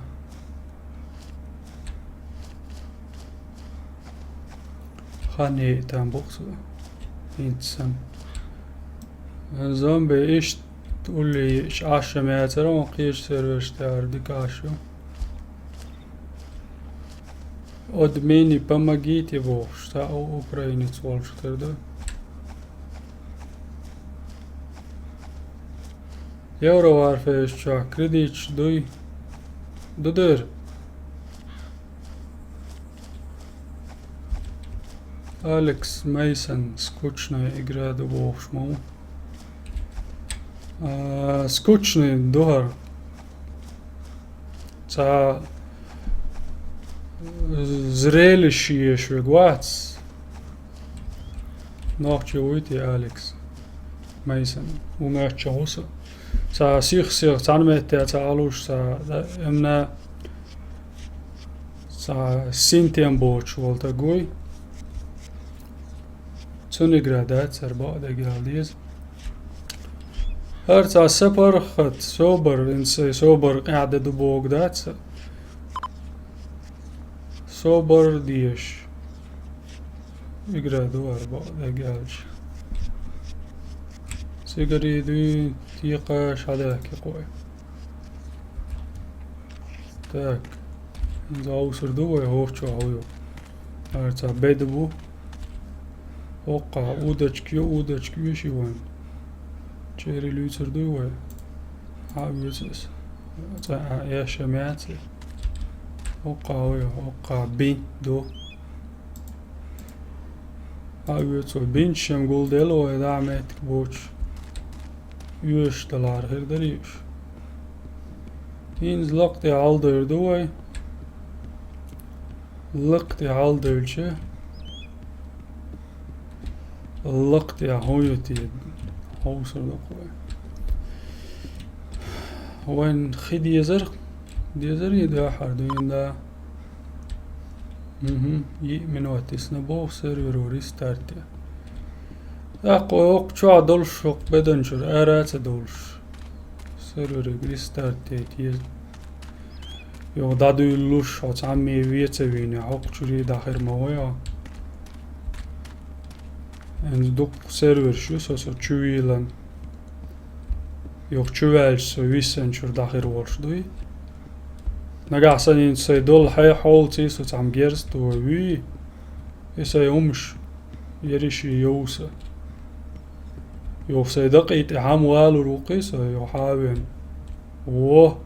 Хан е там бу-кх цо. ХӀинца санна. Зомби иштта улле йиъча Ӏаш ма яцара, вон кхечу серверш тӀехь дика Ӏаш ю. Админи помогите бохуш, цхьа у-, украинец волчу тера ду. Евроварфейс чохь кредиташ дуй? Ду дера. Алекс Мейсон, скучная игра ду бохуш ма ву. А, скучный ду хӀара. Цхьа зрелище еш верг вац. Нохчи вуй те Алекс Мейсон? Ву моьттуш ву со. Цхьа сих-сих цхьана метте цхьа Ӏалуш, цхьа да-, эмна цхьа синтем боцуш волу таг вуй. Цунна игра дац, цара бакъдерг ала деза. Харца сапархат, собар, инса собар къяда ду бог даца. Собар деш. Игра ду арба, дагаж. Сигари ду, тиха шада ки кой. Так. Заусур ду вай, ховчо хавю. Харца бед бу. Окка, удочки, удочки, виши ван. Чери люцур ду вай. А, вицес. Ца, а, я шамяци. Окка, ой, окка, бин, ду. А, вицо, бин, шам гул дел, ой, да, метк боч. Юш талар хир дариш. Инз лакти алдер ду вай. Лакти алдер че. Лакти а хойти. Ховсур ду кой. Вайн хи дезер. Дезер и да хар дуин да. Мгм. И минуатисна бо сервер рестарте. Акъо окъ чуа долш, окъ беданчур, араца долш. Сервер рестарте тез. Йо, дадуй луш, оц амми веца вине, окъ чури дахир ма вая. Эн дук сервер шу, со, со чуилан. Йо, чувалш со висан чур дахир волш дуй. Нагахсанин сай дол хай хол ци со цам герз ту ви. И сай умш. Ериши йоуса. Йо, сай дакъ ити хам валу рукъи со, йо, хавен. Во.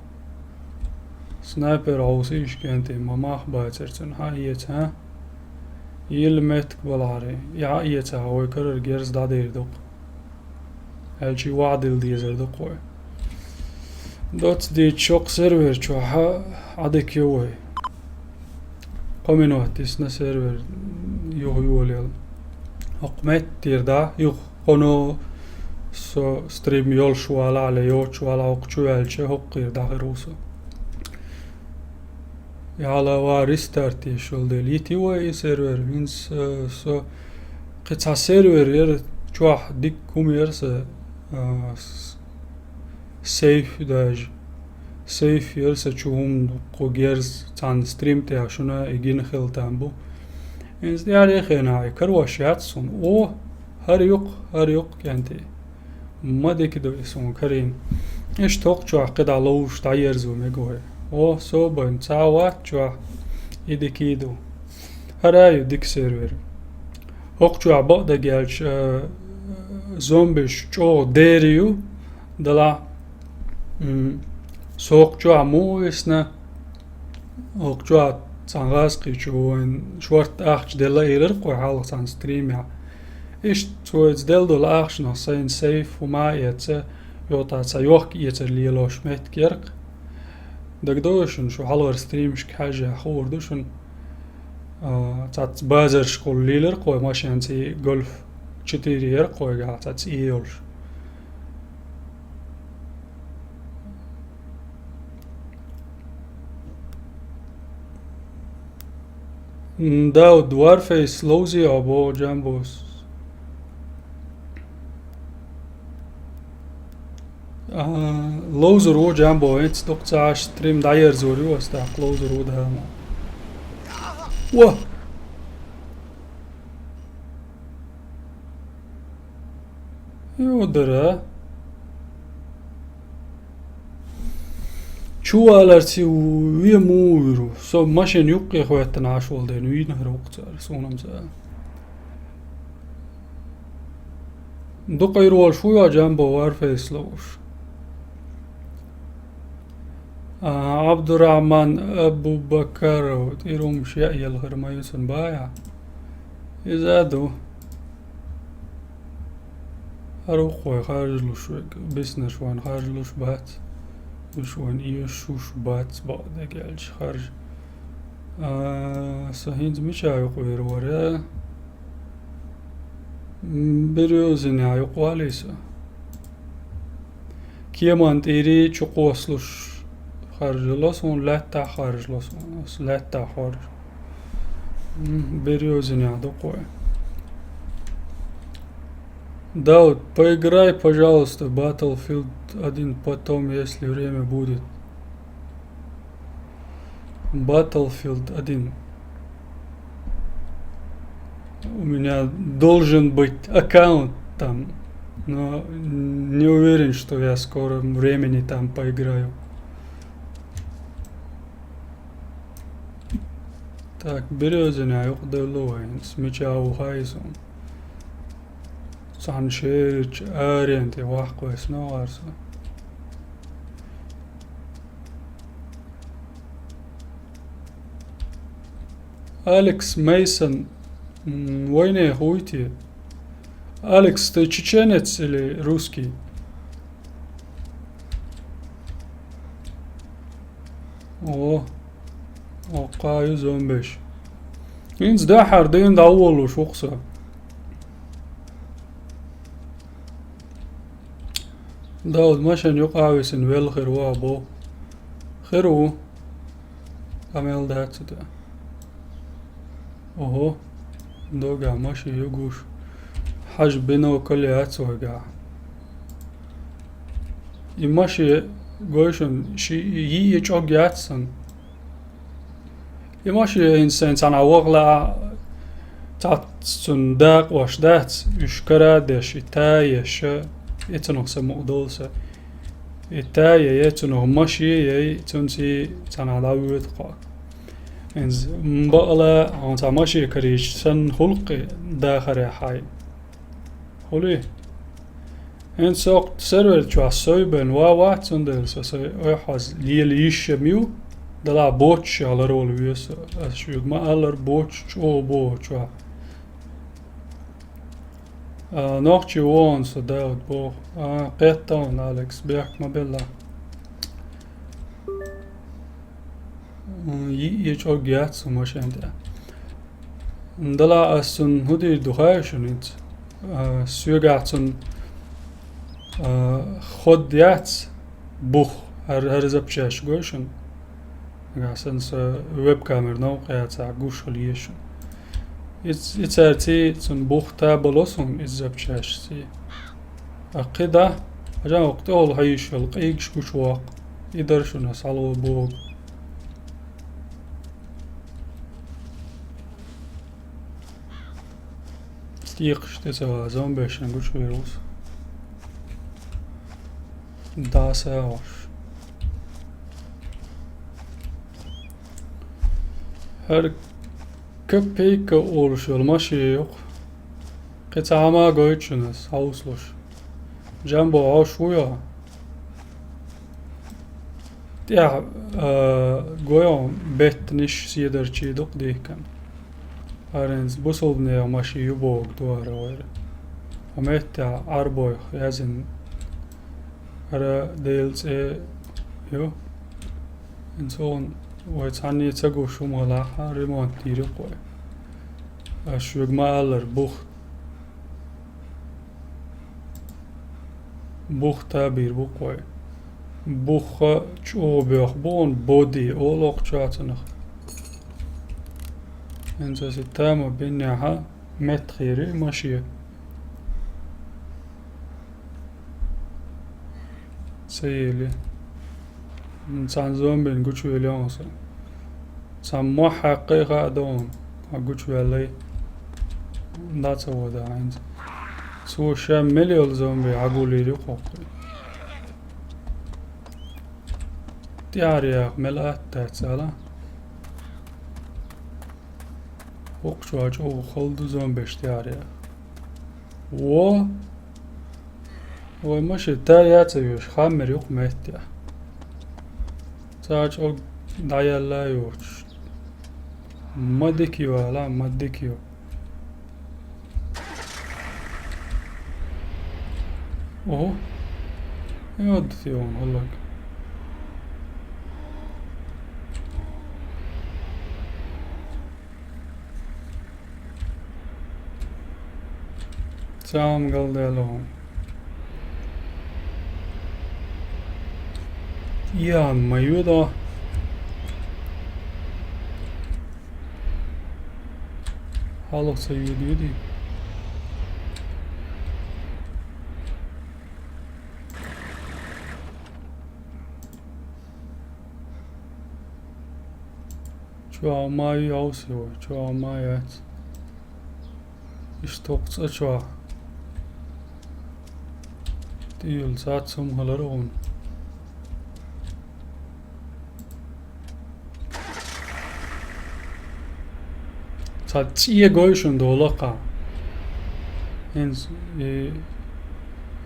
Снайпер гьавси ишкенти, ма мах бацар цун, гьа, иеца, гьа? Ил метк балари, я иеца, гьавай карар герз дадир дукъ. Элчи вадил дезер дукъ вай. Доц ди чокъ сервер чу, гьа, адек йовай. Къоминуатисна сервер югъ ювалел. Гьукъмет тир да, югъ. Къоно со стрим йолш вала, але йоч вала, окъ чувалча, гьукъир дахир усу. Яла ва рестарт ешул дел. Ити ва и сервер, винс, э, со къица сервер ер чуах дик кум ер са, э, с-, сейф даже. Сейф ер са чугум къу герз цан стрим те ашуна игин хил там бу. Инс яре хена ай карваш яц сун. О, гьар юкъ, гьар юкъ кенти. Ма дикидо исун карин. Иш токъ чуах къида ловуш да ерзу мегой. О, собан, цава чуах идикиду. Гьараю дик сервер. Окъ чуах бакъда гелч, э, зомбиш чо дерию. Дала, м, сокъ чуа му висна, окъ чуа цан гъаз къичу вайн шварт ахч дела ирир къой хьалгъ цан стрим я. Иш цойц дел дол ахч на сайн сейф ума яца, йота ца йохк яцар лилош метк яркъ. Дагдоюшун шу хьалгъар стримшк хьажа хурдушун. А, цац базар школ лилир къой машинци Гольф четыре яр къой га, цац и йолш. М, да, Dwarface лоузи або Jambos. А, лоузур ву Jambos, эц дукъ цаш стрим дайер зур ю, аста лоузур ву да. Ва! Юдара. Чувалар ци ве муйру. Со машин юкъе хветтан ашвал ден, вин хрукъ цар, сунам са. Дукъ ирвал шуя Jambos Warface лоуш. А, Абдурахман Абубакаров, тӀирумш яъ ялгъар ма юсан бая. Иза ду. Гьар ухъвай харжлуш век, биснаш ван харжлуш бац. Душ ван июш шуш бац, бакъда гелч харж. А, са гьинз мича юкъвер вара? М, Берёзине юкъвалиса. Кеман тӀири чукъваслуш харжлас, вун латта харжлас, вун латта харж. М, Берёзине дукъвай. Дауд, поиграй, пожалуйста, в Battlefield один потом, если время будет. Battlefield один. У меня должен быть аккаунт там, но не уверен, что я в скором времени там поиграю. Так, берёзина юкъ делу вайн, смеча ухайсун. Цхьан шерача аренте ваккха вайсна варса. Алекс Мейсон, м, вайнех вуйти? Алекс, ты чеченец или русский? О, о, кхаю зомбеш. Инц дахьар дин дӀаволуш вукху со. Дауд машен юкъа а висина велла хир ву а бо. Хир ву. Къамел дац цу тӀе. Ого. Дога маши ю гуш. Хьажа бинокль яц вайгахь. И маши гойшун ши йиъ чӀог яц сан. И маши хӀинца сайн цхьана вахла цхьацца цунна дакъош дац, уьш кара а деш, и тая ша, и цунах са мукъадолу са. И тая яй, цунах маши яй, цунций цхьана дӀавоьду кхо. ХӀинца бакъала хьуна цхьа маши карийча санна хӀуллакхи дахарехь хьай. ХӀули? ХӀинца со сервер чохь сой бен ва вац, цундела со сой ойхьаз лела йиш ма ю, дала боццушехь ларвала веза со. Ас шуьга ма-аллара, боццуш чӀогӀа боху чохь. А, нохчи вон со Дауд боху. А, кхетта вон, Алекс, бехк ма белла. М, йиъ чӀог яц сан машен тӀехь. Дала ас цунна хӀун дийр ду хаьий шуна хӀинца? А, соьгахь цунна, а, ход яц бух, хӀара, хӀара запчасть гой шуна? Нагахь санна со веб-камера новкъа яцахь гуш хила еза шуна. Иц-, и цаьрций цунна бух табало суна иза запчастьций. А кхин да, хьажа, оха тӀехула хьийзаш йолу къийгаш гучувоккху. И дара шуна ас хьалха боху. Стекхаш тӀе ца ван, зомбешна гучувер ву со. Да, сагӀош. ХӀара копейка олуш йолу машина юкъа. Кхин цхьа хӀума гойту шуна ас, хьовсалуш. Джамбо, хьовш вуй хьо? ТӀехь, а, гой хьуна беттанаш седарчий дукха дихкина. ХӀара хӀинца бусулбанех маши ю боху дара вайра. Хьо меттехь Ӏарбойх яздина. ХӀара Делан цӀе ю. ХӀинца вон вай цхьанне ца гуш хӀума хилахь, ремонт дийр ю-кх вай. Ас шуьга ма-аллара, бух Бух табийр бу-кх вай. Бух чӀогӀа боьха бу хьуна, боди олу-кх чохь цунах. ХӀинца аса и тама бинехьа, меттахъйийр ю и машен. Ца ели. Цхьана зомбина гучувелла хьуна со. Цхьа мохь хьаькхна хаа ду хьуна, хьо гучуваьллий. ДӀа ца вода хьайнца. Цо ша мел йолу зомби хьагулйийр ю кхоккхуьй. ТӀаьхьара яха мел атта дац ала. ХӀокху чохь чӀогӀа хала ду зомбеш тӀаьхьара яха. Во! Вай машина тая а ца йоьшу, хаммер ю-кх меттехь. Цхьа чӀог дӀаяьлла а йоцуш. Ма дика ю ала, ма дика ю. Ого. Йодда те вон хӀаллак. Цхьа хӀума галдаьлла хьуна. Я, ма йоьду. Хьалха ца йоьду, йоьду. Чоа ма ю йовсий вай, чоа ма яц. Иштта хӀокху цӀа чохь. ТӀе йолу цхьацца хӀума хилар вуно. Цхьа цӀе гой шуна долу кхаъ. ХӀинца и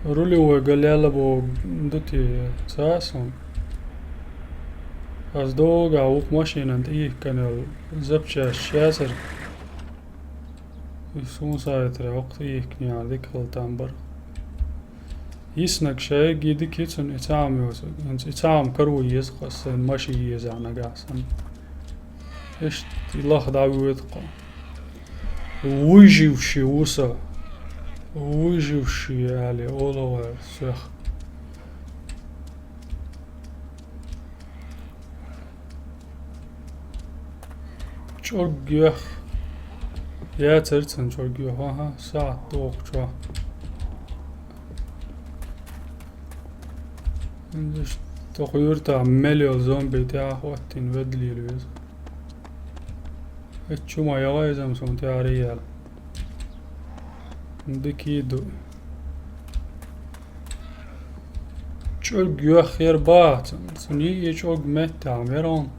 рулевой ган лелла боху ду те ца суна. Ас догахь вукху машинан тӀе йихкина йолу запчасть яцара. И суна сайтара хӀокху тӀе йихкинехь дика хила там бара. Йиснарг шайга дика йицина и цхьа хӀума йоцург. ХӀинца и цхьа хӀума каро еза-кх ас, сайн машин езахь нагахь санна. Иштта и лаха дӀавоьду-кх. Выживший ву со. Выживший, аьлла, олу вай соьх. ЧӀорг йоьхна. Яцара цунна чӀорг йоьхна. Аха, сахьт доху чохь. Иштта тоху юьртахь мел йолу зомби тӀаьхьа хӀоттийна ведда лела веза. Эцчу ма яхьа иза-м суна тӀаьхьара яьлла. Дика ду. ЧӀорг йоьхна яра баха цунна. Цунна йиъ чӀорг меттахь яра хьуна.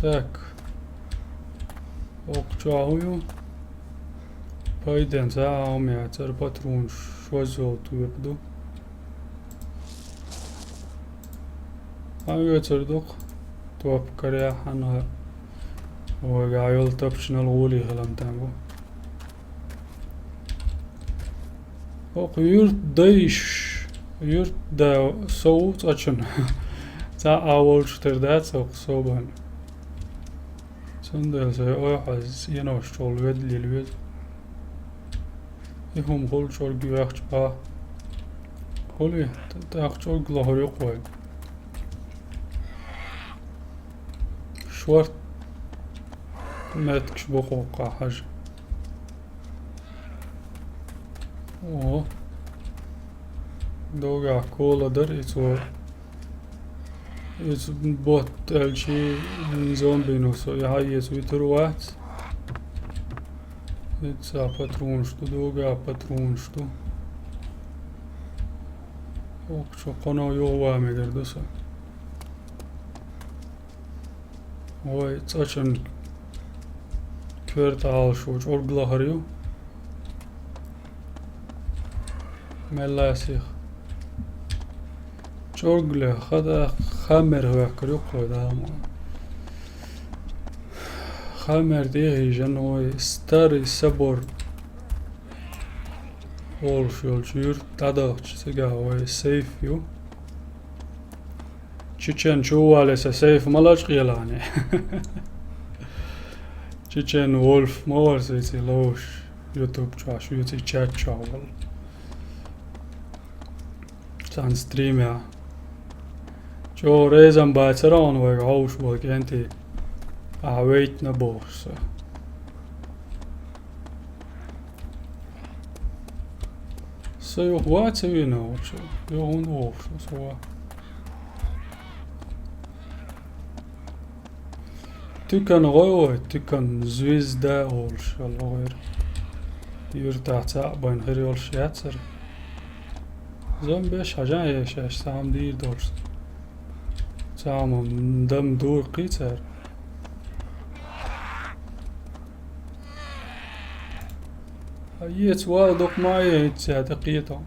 Так. Окху чохь хӀун ю? Пайден цхьа а хӀума яцара, патронаш шозза йолу тоьпа ду. Хьан оьцур ду-кх? Топ карехь хьан вайгахь йолу тапчанал гӀоле хилам там бу. ХӀокху юьртдайш, юьртда со ву цкъачунна. Цхьа а волчу тера дац хӀокху собарна. Цундела со ойхьаз цӀенош чӀогӀа ведда лела веза. И хӀума хуьлу чӀорг йоьхча баха. Хуьлий, т-, тӀаккха чӀорг лохур ю-кх вай. Шорт меттигаш бу кху кхаъ хьажа. О. Догахь кола дара и цо. Иза бот аьлчи, зомбино со и хьаэца вуьтур вац. Ица патронаш ду, догахь патронаш ду. Окху чу кхуьно юха ван мегар ду со. Вай, цкъачунна коьрта Ӏалашо чӀорг лахар ю. Мелла сиха. ЧӀорг ле, хада Хаммер хӀоьхкар ю кхо дама. Хаммер тӀе а хьийжан вай, Старый собор олуш йолчу юьрта дӀадахча цигахь вай сейф ю. Чечен чу вале сан сейф ма лачкъелахьане. Чечен Вольф ма вара сан цӀе ловш, YouTube чохь, шуьца чат чохь волу. Цхьана стримехь. ЧӀогӀа реза бацара хьуна вайга хьовш болу кӀентий. Ахьа вейтина бохуш сан. Со юха вац а вина волчу. Юха хӀунда вохуш со ва? Туькан гӀой вай, туькан звезда олуш йолу гӀойра. Юьртахь цхьаъ байна хир йолуш яцара. Зомбеш хьажа а ешаш, цхьа хӀума дийр долуш. Цхьа хӀума дам дур кхийцара. Хьан эца вала дукха ма а яйта, цаьрта кхетон.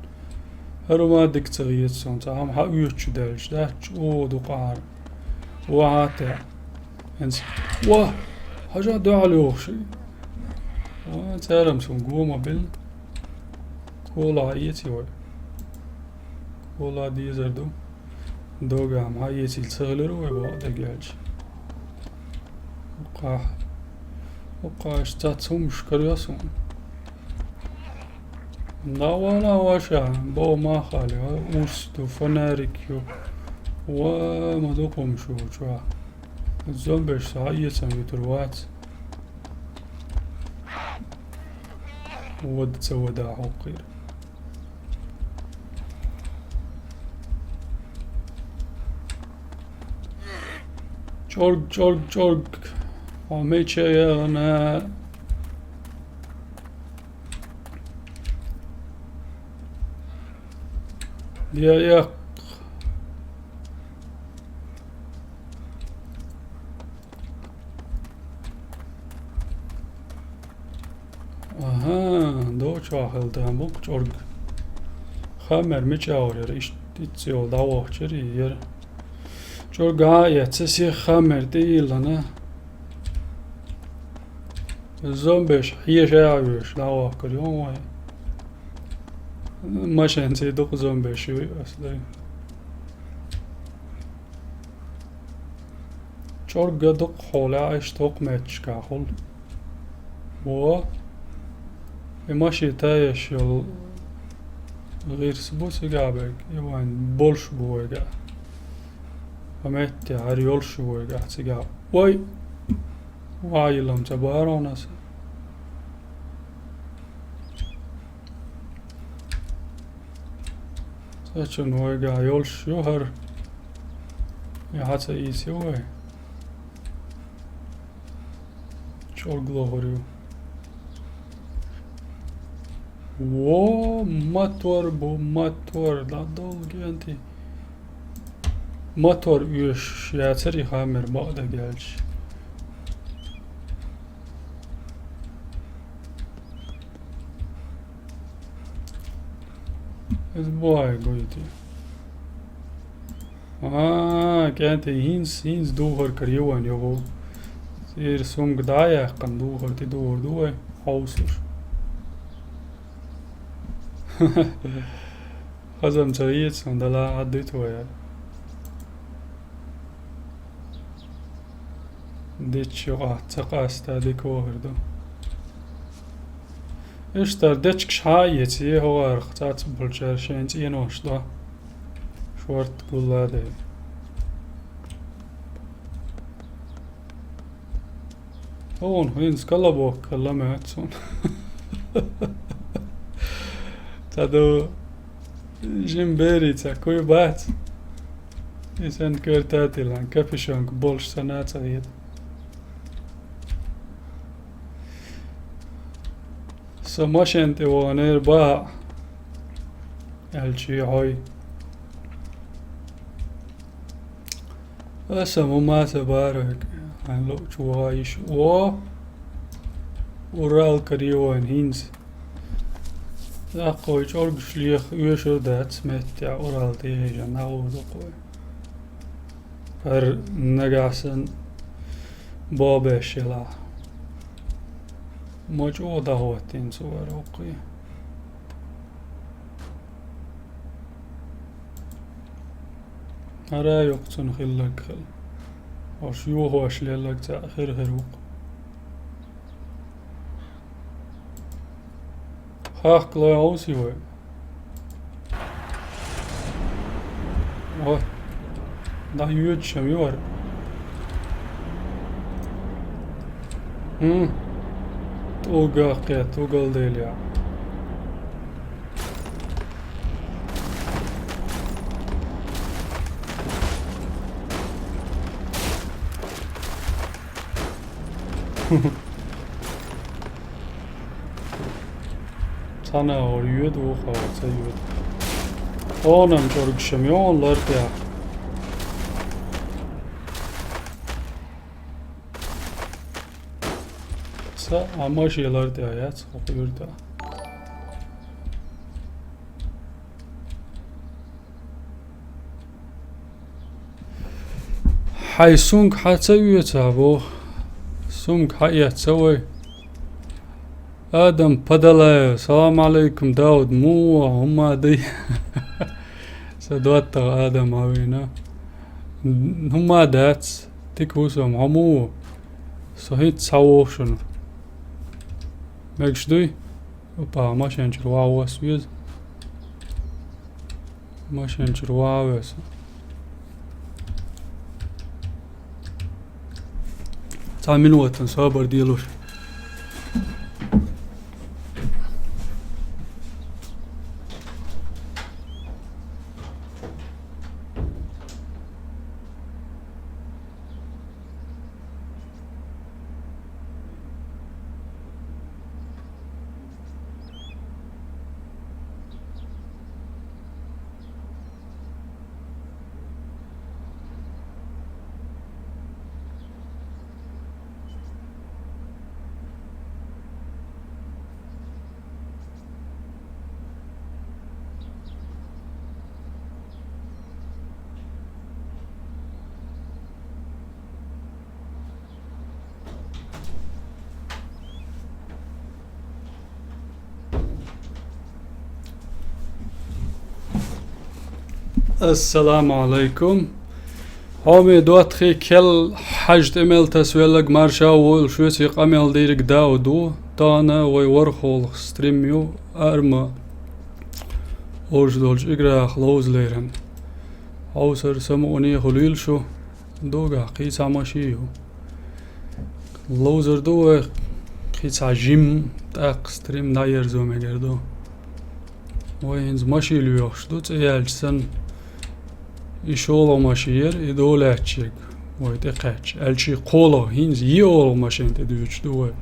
ХӀара ма дика ца гӀеца сон, цхьа хӀума хьан оьцучу даьлча, дац чӀогӀа дукха Ӏара. Ва хьан те? ХӀинца. Ва! Хьажа дуьхьал йохуш. Ва, царам сон го ма билла. Кола хьан эций вай? Кола дезар ду. Догахь ма эцийла ца хилира вай боху дагеача. Укхахь. Укхахь цац хӀумаш кароьху суна. Да вала ваша, бо ма хали, а, урс ду, фонарик ю. Ва, ма ду хӀумаш ву чохь. Зомбеш схьаэцам вуьтур вац. Вада ца вада хьокхийра. ЧӀорг, чӀорг, чӀорг. Хьо мича яхана? Я, я. Ага, доча хилда бу чӀорг. Хамер мича вар яра, ишт-, итт йол дӀавахчар яра. ЧӀорг а яц, се хамер тӀе йиллана. Зомбеш хьеша а веш, дӀавахкар ю вай. Машен цӀе дукха зомбеш ю ас дай. ЧӀорга дукха хьола, аш токх метташка хул. Во. И маши таяш йол гӀирс бу цига бег, и вайн больше бу вайга. По метте, гьар йолш ю вайга цига. Ой! Ва йилам ца баронас. Сачун вайга йолш ю гьар. Я хьаца ийс ю вай. ЧӀорг лохур ю. Во, мотор бу, мотор, да долги анти. Мотор уьш яцар и хамер бакъда гелч. Из бой гойти. А, кӀанти, хӀинц, хӀинц духар кар йован йогӀу. Ир сумка дӀаяьккхана духар, ти духар ду вай, хьовсуш. Хазам ца ецан, дала Ӏаддуьту вай. Дечча юкъа ца къаста дика вахар ду. Иштар дечкаш хьа а еций, хӀогӀарах цаца болчара шайн цӀенош до. Шорт гулла дай. Хьуна хӀинца колобок лама цун. Ца ду жим бери ца куй бац. Исен кертатилан капюшонка болш санаца вет. Со машен тӀе ванер баха. Элчи хьой. Аса ма маса бараг. Ан ло чугӀа йиш. О! Урал карион хӀинца. Даккхой чӀоргаш леха оьшур дац, меттехь Урал тӀе ежа нагӀу дукхой. ХӀара нагахь сан бобеш елахь. Ма чӀогӀа дӀахӀоттийна цо вара хӀокхий. ХӀара а юкъ цунна хилларг хила. Ош юхош лелларг цхьаъ хир-хир ву-кх. Хахкалой Ӏовсий вай? Вот. ДӀа йоьдуш ма ю вара. ХӀм. ТӀулга кхет, угал деля. Цхьана гӀор йоьду, вукхо ца йоьду. Онан чӀоргашам йон лартя. Ца а маши лартя яц, хӀокху юьрта. Хьай сумка хьа ца оьцахь боху? Сумка хьа эцна вай. Адам Падалаев, салам алейкум, Дауд, муха, хӀумма дай? Сан доттагӀа Адам а вийна. ХӀумма дац, дика ву со, хьо муха? Со хӀинца схьавогӀу шуна. Мегаш дуй? Опа, машен чуьра ваха вос веза. Машен чуьра ваха веза. Цхьа минотан собар делуш. Ассаламу Ӏалайкум. Хьоме доттагӀий, кхел хьажа тӀе мел тасавелларг марша войла, шуьца къамел дийриг Дауд ву. Тахана вай ворхӀалгӀа стрим ю, ара ма олуш долчу играх ловза лерина. Хьовсар самукъане хуьлийла шу, догахь кхин цхьа машен ю. Ловзар ду вай, кхин цхьа жимма, тӀаккха стрим дӀаерзо мегар ду. Вай хӀинца машен лоьхуш ду, цӀе яьлча санна. И шолгӀа машен яра, и долаьччиг вай тӀекхаьчча. Аьлча и кхоалгӀа, хӀинца йоьалгӀа машен тӀе дуьйцуш ду вай.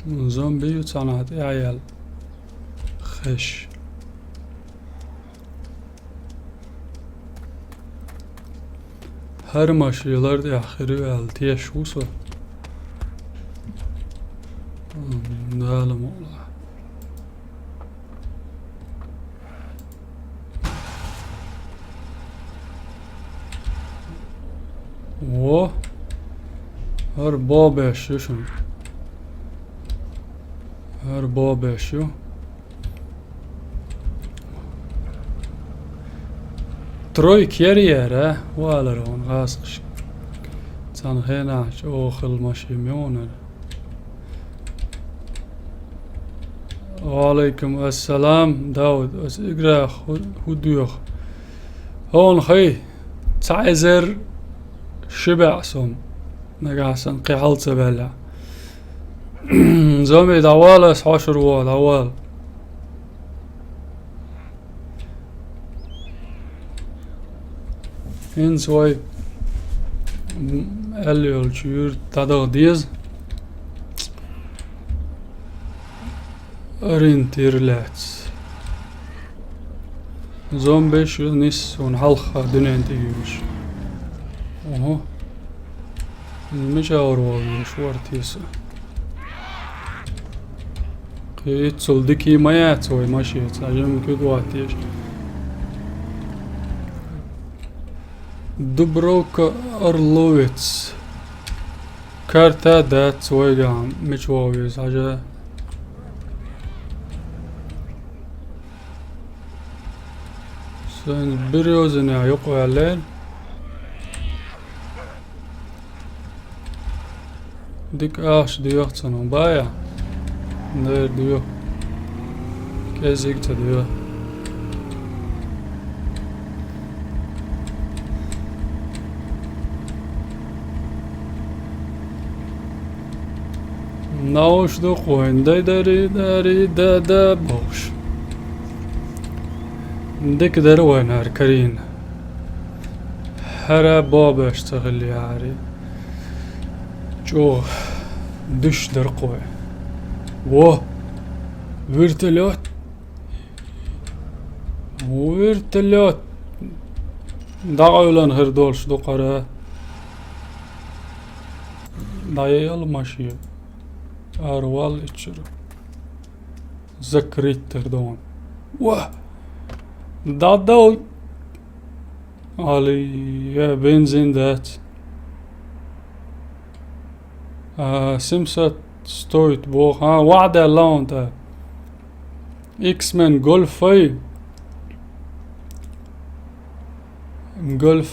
Зомби ю цхьанхьа тӀе а яьлла. Хеш. ХӀара машен лар тӀехь хир ю аьлла теш ву со. Дала мукъалахь. Во. ХӀара бобеш ю шуна. ХӀара бобеш ю. Тройка яра яра, валар вон гӀазкхаш. Цхьана хенахь чӀогӀа хилла машин ма вон ара. Ва Ӏалайкум ассалам, Дауд, аса играх хӀу-, хӀу доьху? Хьуна хай, цхьа эзар ши баьӀ сом, нагахь санна кхин хьал ца ваьлла. Зоме, дӀавала ас хьошур ву, дӀавала. ХӀинца вай, м, аьлла йолчу юьрта дӀадаха деза. Ориентир лаьцна. Зомбиш ю нисса вон хьалха дуьнен тӀе юьйш. Ого. Мича вара вовлуш вара теса? Кхин иццул дикий ма яц вай машеца, хьажа ма куьг ваттеш. Дубровка Орловец. Карта дац вайгахь, мича вовлуш, хьажа. Сайн Берёзинехь юкъаваьллера. Дика ахча доьху цунах, бая? Дера доьху. КӀезиг ца доьху. Новш ду кхойн дай дари дари да да бохуш. Дика дара вайнара карийна. ХӀара бобеш ца хилла яри. ЧӀогӀа дуьш дара кхой. Во! Вертолёт! Вертолёт! ДӀакъевлан хир долуш ду кхара. ДӀаяла машен. Ара вал иччара. Закрыть тар ду ван. Ва! ДӀадал! Али, я бензин дац. А, семьсот стоит боху. А, ваӀда лаунта. X-Men Golf-ай. Golf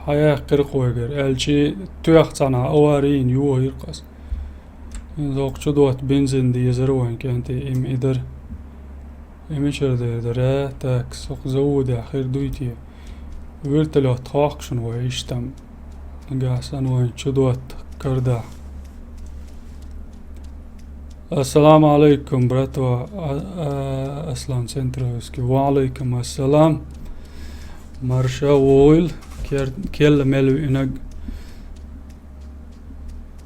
хьаяьккхира кхойгара. Аьлчи тоьхна цхьана аварийна йохийра кхас. ХӀинца окху чу дотта бензин дезара вайн кӀентий, и ма и дара. И мичара дер дара, так, сокху заводехь хир дуй те? Вертолёт хохку шуна вай иштта-м. Нагахь санна вайн чу дотта кардахь. Ассаламу алайкум, братва, а, а, Аслан Центровский. Ва алайкум ассалам. Марша вогӀийла, кер-, керла мел виънаг.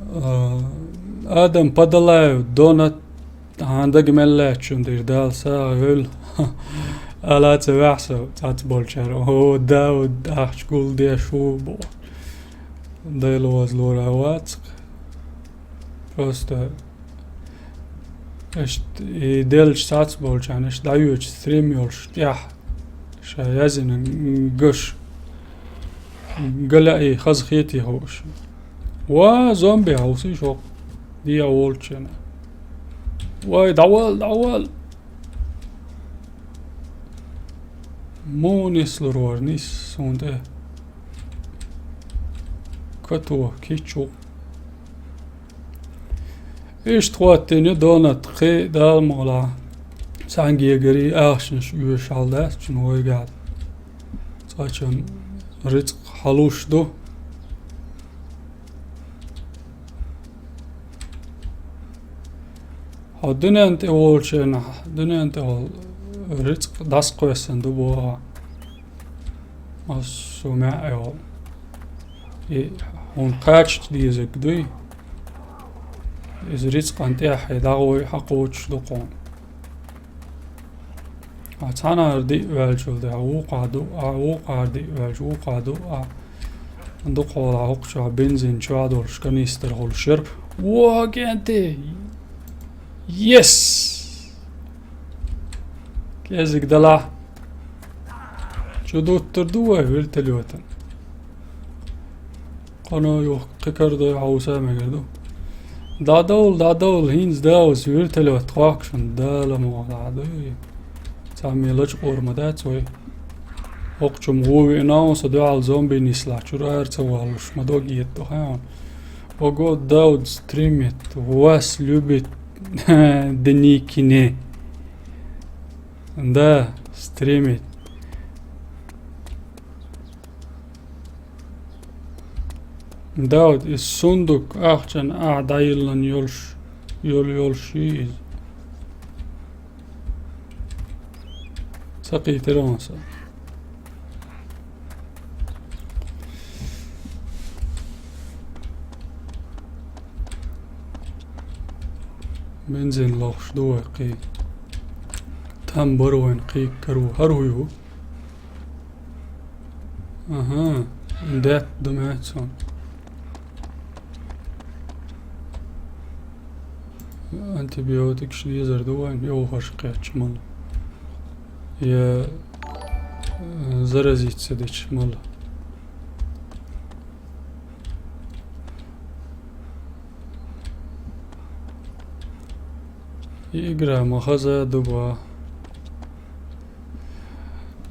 А, Адам Падалаев, донат, хьан дага мел лаьттачун дийр Дала сагӀа вевлла. Ала ца ваьхьа со, цац болчара. О, Дауд, ахча гулдеш ву, бо. Дайла вазлора вацахь. Просто иштта и делча цац болчарна иштта дӀайоьчу стрим йолуш тӀехь ша язйина гаш. Гала и хаза хетий хууш. Ва, зомби хьовсий шо. Диа волчена. Вай, дӀавала, дӀавала. Муха нислур вара, нис суна тӀе. Катох, кийчо. Иштта хӀоттийна донат кхин Дала мукъалахь. Цхьаьнгегарий ахчанаш оьшуш хьал дац, чун вайгахь. Цкъачун рицкъ хьалуш ду. Хьо дуьнен тӀе волчу хенахь, дуьнен тӀе волу рицкъ дӀасакхоьссина ду боху. Массо а маьӀӀе волу. И хьуна кхаччалц дезарг дуй? Иза рицкъан тӀехь хье дӀагӀой хьан кхочуш ду кхуна. А цхьанара диъ ваьлчул тӀаьхьа вукхахь ду, а вукхара диъ ваьлча вукхахь ду, а дукхахьолахь хӀокху чохь бензин чохь долуш канистр хуьлуш яра. Во, кӀентий! Yes! КӀезиг далахь. Чу дуттур ду вай вертолётан? Кхано юха кхин кара дой хьовса мегар ду. ДӀадовла, дӀадовла, хӀинца давас вертолёт хохкушан Дала мукъалахь дуй. Цхьаммо лачкъор ма дац вай. ХӀокхучу гӀо виъна ву со дуьхьал зомби нислахь, чуьра ара ца валлуш, ма дог етта хьан. Ого, Дауд стримит, вас любит Деникине. Да, стримит. Дауд, иза сундук ахчана ахь дӀайиллина йолуш, йолу йолуш ю иза. Ца кхийтира ван со. Бензин лохуш ду вай кхин. Там бара вайн кхин каро. ХӀара хӀу ю? Аха, даьтта ду меца хьуна. Антибиотикаш дезар ду вайн, йовхаш кхетча мала. Я, э, заразиться деча мала. И игра ма хаза ду ба.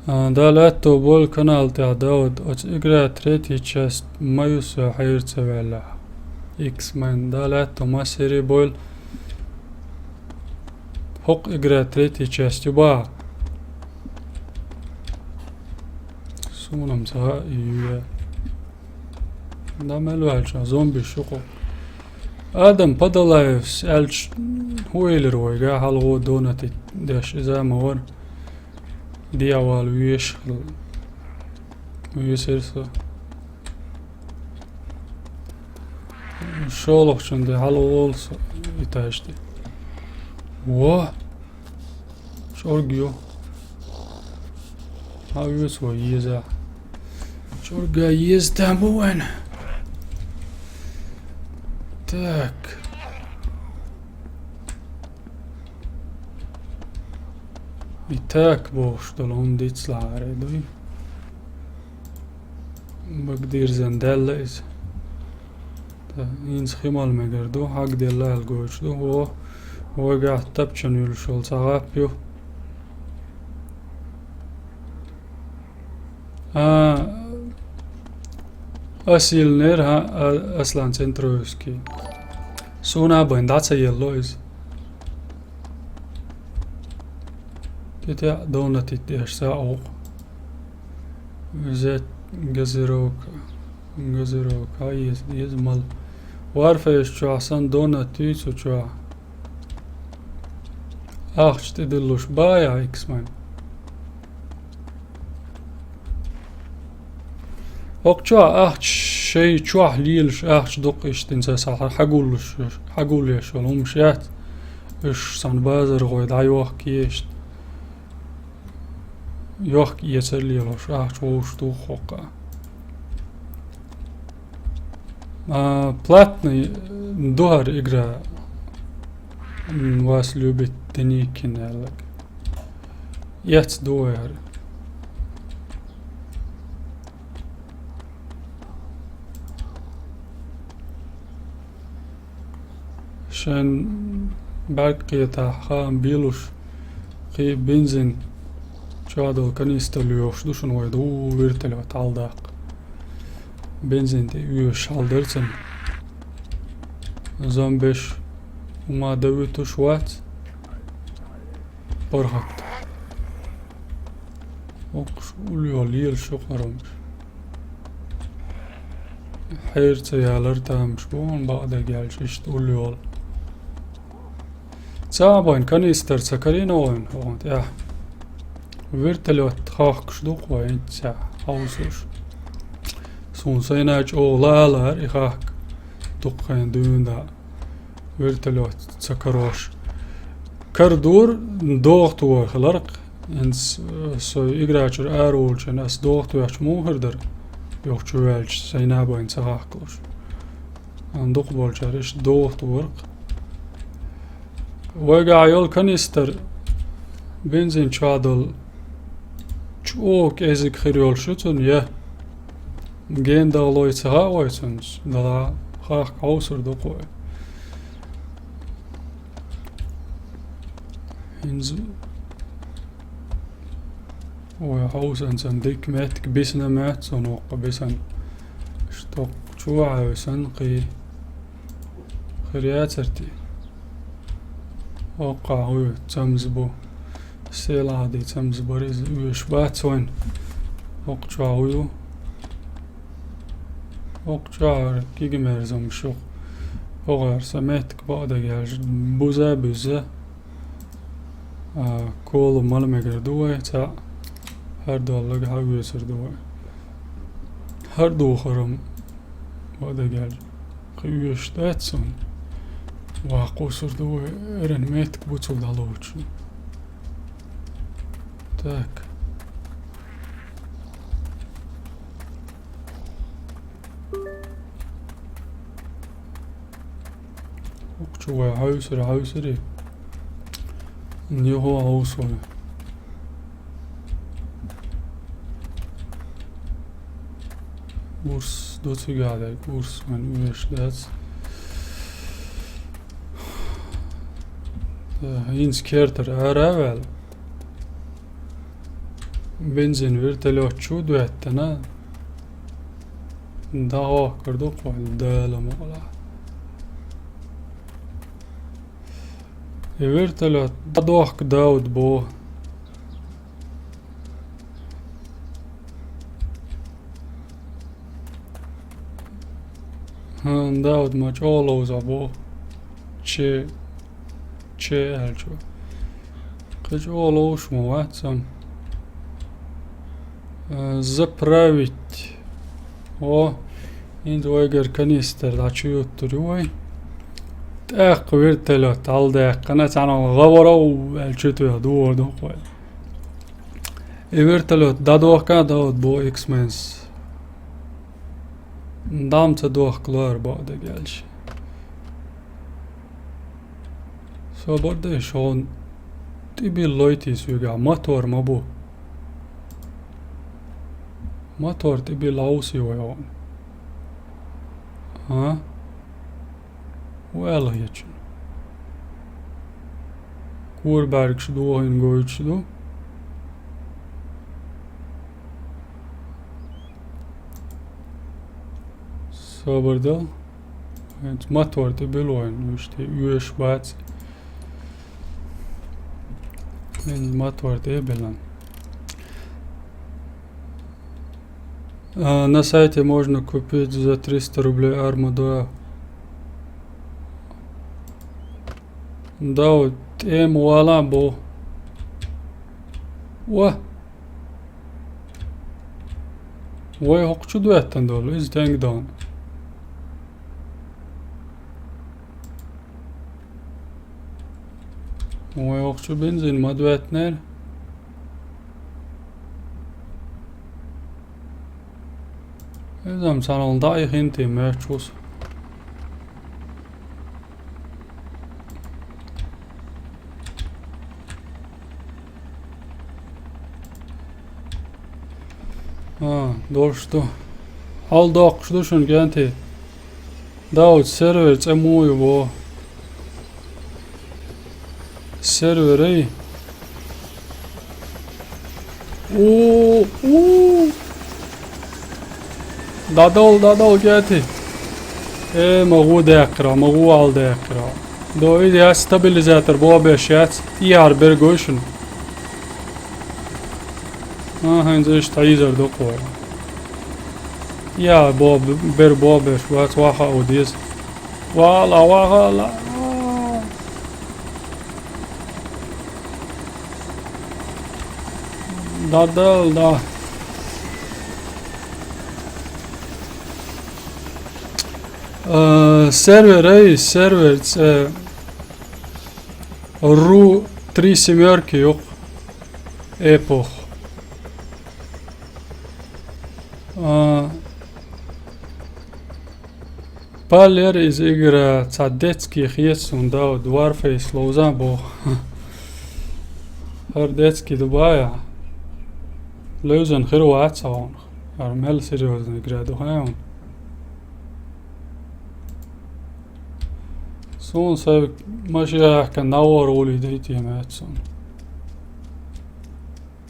А, да, лаьтто болу канал тӀехь, Дауд, оцу игра третья часть ма ю со хьайра ца ваьллехь. X-Men, да, лаьтто ма серия бойла. ХӀокху игра третья часть ю ба? Суна-м ца хаьа, ю я. Да, мел ваьлча, зомбиш ю кху. Адам Падалаевс аьлча, хӀун элира вайга, хьалхо донатить деш иза ма вара. Дьявол веш хилла. Весира со. ШолгӀачун де хьалхо волу со этаж тӀе. Во! ЧӀорга ю. Хьан оьцу вай еза? ЧӀорга еза там бу вайн. Так. И так бохуш долу хӀума дицлахьара дуй. Багдирзан даьлла иза. Та, хӀинца хи мала мегар ду, хьагделла аьлла гойтуш ду. Во, вайгахь тапчана юьллуш йолу цхьа гӀап ю. А, ас йиллинера, хӀа, а, Аслан Центровский. Суна а бен дӀа ца елло иза. ТӀетеӀа донатить деш ца а ву. Взять газировка. Газировка. А, еза, еза мала. Warface чохь сан донат ю цу чохь. Ахча тӀедиллуш баьхьа X-Men. ХӀокху чохь ахча шайн чохь лелаш ахча дукха иштта ца схьа хьагуллуш, хьагулъеш йолу хӀумаш яц. Уьш сан базар гӀой дӀайохка ешта. Йохка эцар лелош, ахча вовшах туху хӀокху. А, платный ду хӀара игра, м, вас любит Деникин аьлларг. Эцна ду вай хӀара. Шайн БӀарг кхетахь хаам бийлуш, кхин бензин чохь долу канистр лоьхуш ду шуна вай ду вертолёт хьалдаккха. Бензин тӀе оьшуш хьал дара цунна. Зомбеш хӀума дан вуьтуш вац. ПаргӀат. Воккхуш улло лелаш ю кхарамаш. Хьер ца ялар тамаш бу, бакъдерг аьлча, иштта улло. Цхьа а байн канистр ца карийна вайн хӀокхунна тӀехь. Вертолёт хахкаш ду-кх вай, хӀинца хьовсуш. Суна сайна чӀогӀа лаьа лаьара и хахка дуккха хан дуьйна даа. Вертолёт ца карош. Кара дур догӀу тохар хиларх. ХӀинца, э, со игра чуьра ара волчун ас догӀу тоьхча муха хир дара? Юха чу ваьлча, сайна байн ца хахкалуш. Ан дукха болчара иштта догӀу тохарх. Вайгахь йолу канистр бензин чохь долу чӀогӀа кӀезиг хир йолуш ю цунна, я? Ген дахлой ца хаьа вай цуьнца, дала хахка хьовсур ду-кх вай. ХӀинца вай хьовсанца дика меттиг бисина моьтту суна воккха бисана. Иштта чу хьаьвсина кхин хир яцара те? Оккхахь хӀу ю, цамза бу. Селахьди цамза бара иза, оьшуш бац вайн. Оккху чохь хӀу ю? Оккху чохь кигамерзамаш ю. ХӀокхара сан меттиг бакъдерг аьлча, буза а буьзза. А, колу мала мегар ду вай, цхьаъ. ХӀара долларг хьан оьцур ду вай? ХӀара духарам бакъдерг аьлча, кхин оьшуш дац суна. Ваха кхуссур ду вай, эрна меттиг бу цу дӀалоцуш. Так. Укх чу вай хьовсур, хьовсур и. Юха хьовсур. Урс ду цигахь дерг, урс вайн оьшуш дац. Э, хӀинца кертара ара а ваьлла. Бензин вертолёт чу а доьттина, дӀахӀоттур ду-кх вай, Дала мукъалахь. И вертолёт дӀадохку, Дауд, боху. ХӀан, Дауд, ма чӀогӀа ловза боху. Че, че аьлча. Кхин чӀогӀа ловзуш ма вац ам. Э, заправить. О, хӀинца вайгара канистр дӀа чу юттур ю вай. ТӀаккха вертолёт хьалдаьккхина, цхьана гӀаваров аьлла чу тоьхна духар ду-кх вай. И вертолёт дӀадохка а Дауд боху X-менс. ДӀа ма ца дохка лара бакъдерг аьлча. Собар де, шуна тӀебилла лойтий соьгахь, мотор ма бу. Мотор тӀебилла хьовсий вай хьуна. А? Ваьлла хеташ. Кора бӀаьргаш дохийна гойтуш ду. Собар де. ХӀинца мотор тӀебилла вайн, уьш тӀе оьшуш бац. ХӀинца мотор тӀе а биллина. А, на сайте можно купить за триста рублей Арма два. Да, тӀе ма вала бо. Ва! Вай хӀокху чу доьттина долу, иза тенга дона. Вай хӀокху чу бензин ма доьттинера. Иза-м цхьана дӀа а хинти моьттуш ву со. А, долуш ду. Хьал доккхуш ду шуна, кӀентий? Дауд, сервер цӀе муха ю боху? Серверей. О, о. ДӀадовла, дӀадовла, кӀаьти. Э, ма гӀо даьккхира, ма гӀо ала даьккхира. До, иза яц стабилизатор бобеш яц, тӀехьара бергой шуна. А, хӀинца иштта хьийзар ду кхо. Я, боб-, бер бобеш вац, ваха а ву деза. Вала, вала. Да, да, да. Э, сервер, эй, сервер, це ру три семёрки юкъ. Эпох. А, Палер из игра цхьа детский хеташ сона, да, вот Warface ловзан боху. ХӀара детский ду бая. Левзан хир вац хьуна. ХӀара мел серьёзная игра ду хьуна. Суна сай машехка навар улий дайтий меца суна.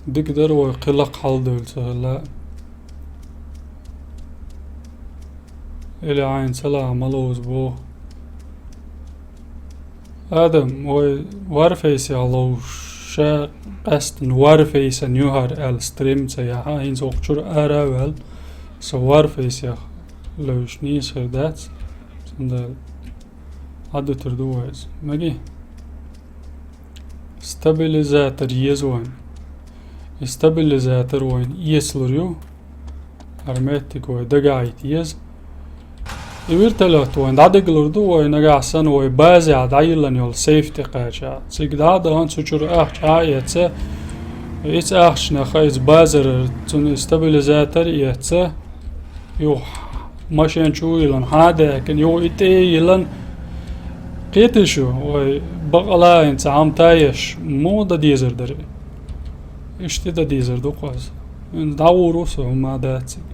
Дика дара вай кхин лакха хьалдевлла ца хилла. Или Ӏайн ца лаха ма ловза боху. Адам, вай Warface-ах ловзуш, ша къаьстина Warface-ан ю хӀара аьлла стрим ца яхьа, хӀинца вокху чуьра ара а ваьлла, со Warface-ах ловзуш нийса хир дац. Цундела Ӏадуьтур ду вай иза. Меги? Стабилизатор еза вайн. И стабилизатор вайн эцалур ю. ХӀара меттиг вай дагахьийта еза. И вертолёт вайн дӀадигалур ду вай, нагахь санна вай базехь дӀайиллина йолу сейф тӀе кхача. Цига дӀа а дахана, цу чуьра ахча а эца. Ица ахчанах иза базара цунна стабилизатор а эца. Юха машен чу а йиллина, хьан а даьккхина, юха и тӀе а йиллина. Кхетий шу, вай бакъалаца хӀума тайеш, муха дан дезар дара? Иштта дан дезар ду кхуза. ХӀинца дӀагӀур ву со, хӀума а дац цига.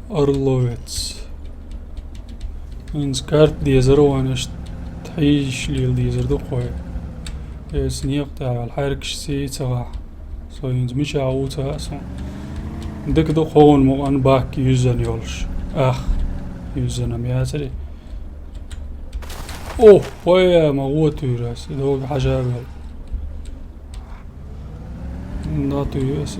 Орловец. ХӀинца карта дезар вайна, иштта хьийзаш лела дезар ду кхой. Эс некъа тӀехь йолу хьаьркаш сий ца гӀахь. Со хӀинца мичахь ву ца хаьа суна. Дика ду кховна мукъан бак юьззина йолуш. Ах, юьззина ма яцарий. О, вай, ма гӀо туьйра ас, и дога хьажа а вел. Да, туьйра ас.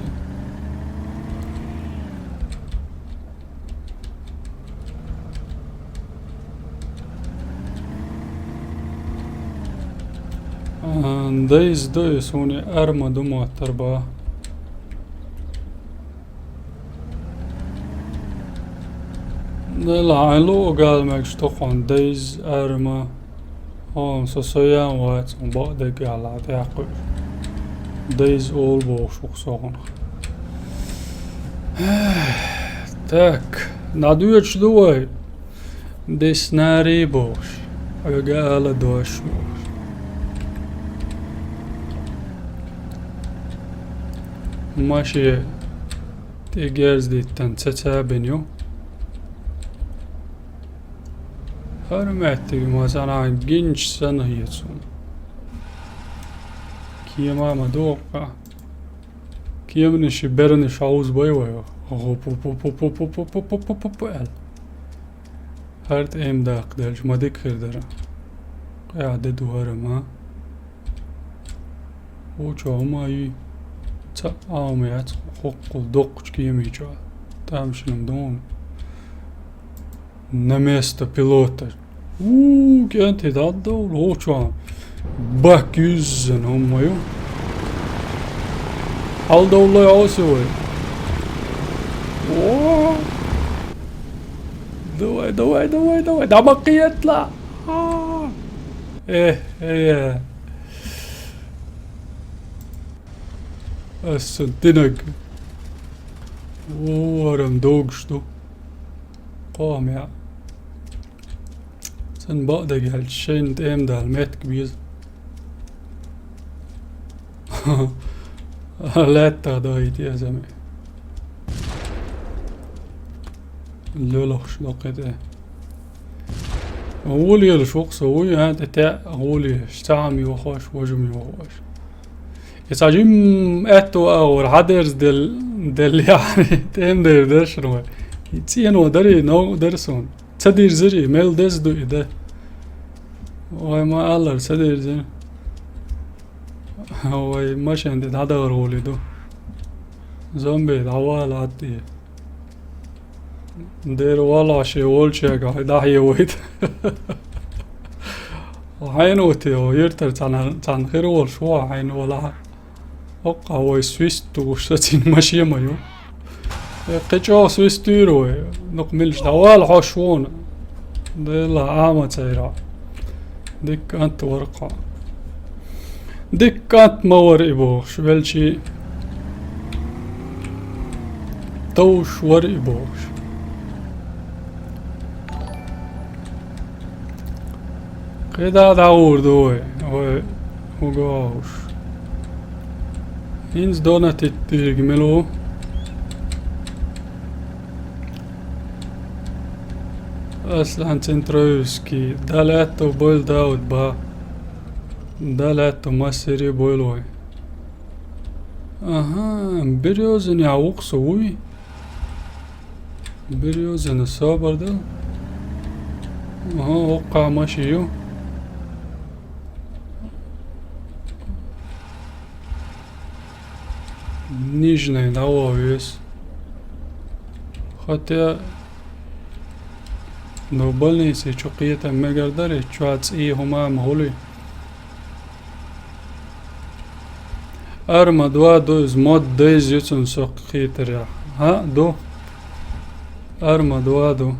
А, дайза ду и суна арма ду моттар ба. Делахь, хьайн луъу гал мегаш тохуна дайза, арма. Хьо, со, со ян вац, хьун бакъдерг аьлла, тӀаккха дайза олу бохуш ву-кх со хьуна. Так, дӀадоьдуш ду вай? Деснари бохуш. Хьоьга ала дош бохуш. Маше тӀе герз диттан ца ца бен ю. ХӀара меттиг ма санна гинчу санна хеташ суна. Кема ма догӀу-кха. Кеманаш и бернаш хьовзабай вай. Гуп-гуп-гуп аьлла. ХӀара тӀе эм даккха делча ма дика хир дара. Къаьхьа де ду хӀара ма. Ву чохь хӀума юй. Цхьа а хӀума яц, хӀоккхул доккхачу кемий чохь. Тамашийна ма ду хьуна. На место пилота. Уу, кӀентий дӀадовла, хӀокху чохь. Бак юьззина хӀума ю. Хьалдовлой Ӏоси вай. О! Давай, давай, давай, давай. ДӀа ма кхетла. А! Э, э. Ас цун динаг. О, хӀара-м догуш ду. Кхо хӀума яа. Цунна бакъдерг аьлча, шайна тӀема дала меттиг беза. Лаьттах дахийта еза ме. Лелахуш доккхе тӀе. Гулъелаш ву-кх со, вуй, а, тӀе теӀа гулъеш, цхьа хӀума йохош, важа хӀума йохош. И цхьа жимма аьтту агӀор хьадерзаделла, делла яхьаний, тӀем дер дершна вай. И цӀено дарий, новкъа дара суна. Ца дирзирий, мел деза ду и да. Вай ма аллара, ца дирзина. Вай машен тӀе дӀадахар гӀоле ду. Зомби, дӀавала атта. Дера валахь шен волчаьрга хьай дӀахьевайта. Хьайна ву те, о, юьртара цхьана, цхьана хир волуш ву хьайна валахь. Оккха вай свист тухуш сацийна машен ма ю. Э, кхин чӀогӀа свистуьйра вай. Ну-кх милаш дӀавала хьош вуна. Делла, Ӏама цайра. Дика кӀант вара кхо. Дика кӀант ма вара и бохуш, велчий. Товш вара и бохуш. КхидӀа дӀагӀур ду вай, вай хӀуга вовш. ХӀинца донатить дийриг мила ву? Аслан Центровский. Дала аьтту бойла, Дауд, ба. Дала аьтту массери бойла вай. Аха, Берёзинехь ву-кх со, вуй? Берёзина собар дала. Аха, оккха маши ю. Нижнай дӀавоха веза. Хотя, ну, больнице чу кхетам мегар дара, чохь цӀий хӀума ма хуьлий. Арма два ду иза, мод дайза ю цунна со кхетарехь. ХӀаъ, ду. Арма два ду.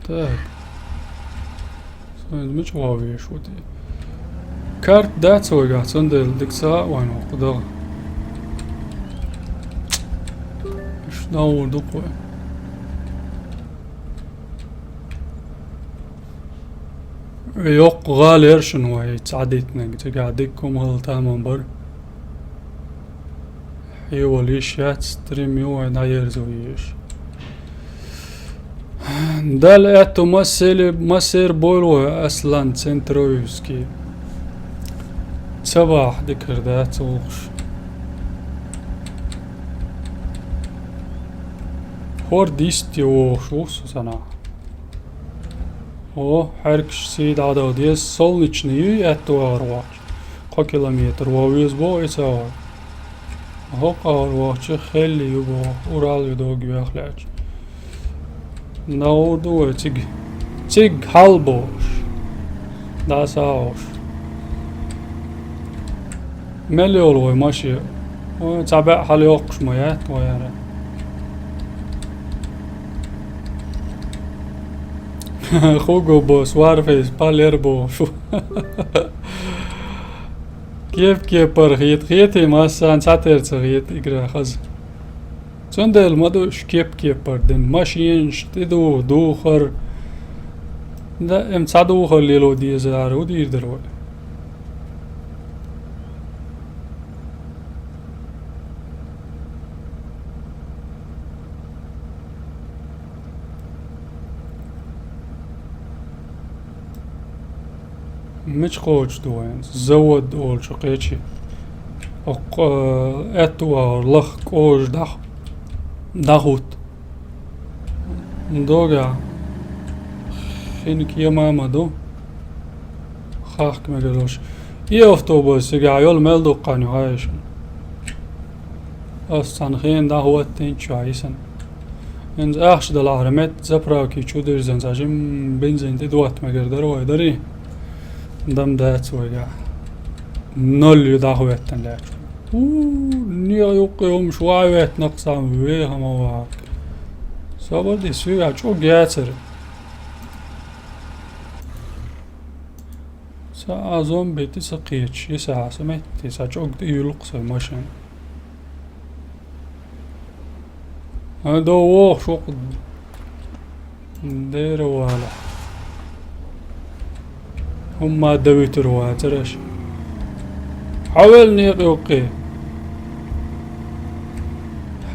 Так. Сайн мича вовеш ву те? Карта дац вайгахь, цундела дика ца хаьа вайн воккха дагӀа. Иш дӀагӀур ду-кх вай. Йоккха гӀала яра шуна вай цхьа дитинарг, цигахь дика хӀума хила тамам бара. Хьевала йиш яц, стрим ю вай дӀаерзо езаш. Дала аьтту массели-, массер бойла вай, Аслан Центровский. Ца бахьа дикар дац вохуш. ХӀора дисте вохуш ву со санахь. О, хьаьркаш сий дӀадала деза, Солнечный юй аьтту агӀор вахча. Кхо километр ван веза боху и ца ван. ХӀокху агӀор вахча хелли ю боху, Урал ю дог вех лаьча. ДӀагӀур ду вай цига. Цига хьал бохуш. ДӀа сагӀуш. Мел йолу вай машен? Вай цхьа баьӀ хьала йоккхуш ма яц вай ара. Хуго босс, варфейс, палер бохуш. Кеп-кепара хета, хетий массарна цхьатерца хета игра хаза. Цундела ма ду уьш кеп-кепара дина. Машенаш тӀедуха, духар. Даим цхьа духар лело дезара, хӀун дийр дара вай? Мича кхочуш ду вайн? Завод олучу кхечи. Оккха, э, аьтту агӀор лаха кӀожа дӀах-, дӀахӀутту. Догахь хин кема ма ду. Хахка мегар долуш. И автобус цигахь йолу мел дуккха хан ю хьаешна. Ас цхьана хена дӀахӀоттийна чохь йисана. ХӀинца ахча далахьара метта заправки чу дирзина цхьа жимма бензин тӀедотта мегар дара вай, дарий? Дам дац вайгахь. Ноль ю дӀахӀоьттина лаьтташ. У, некъа юккъе хӀумаш ваьхьа веттина кху цхьамма веха ма ваха. Собар де, суьйгахь чӀуг яцара. Ца а зомби тӀе ца кхеташ, йисахьа сан метте, сан чӀуг тӀе юьллу-кх сан машина. Ай, до вохуш ву-кх. Дера вала. ХӀумма дан вуьтур вацара аша. Хьавел некъа юккъе.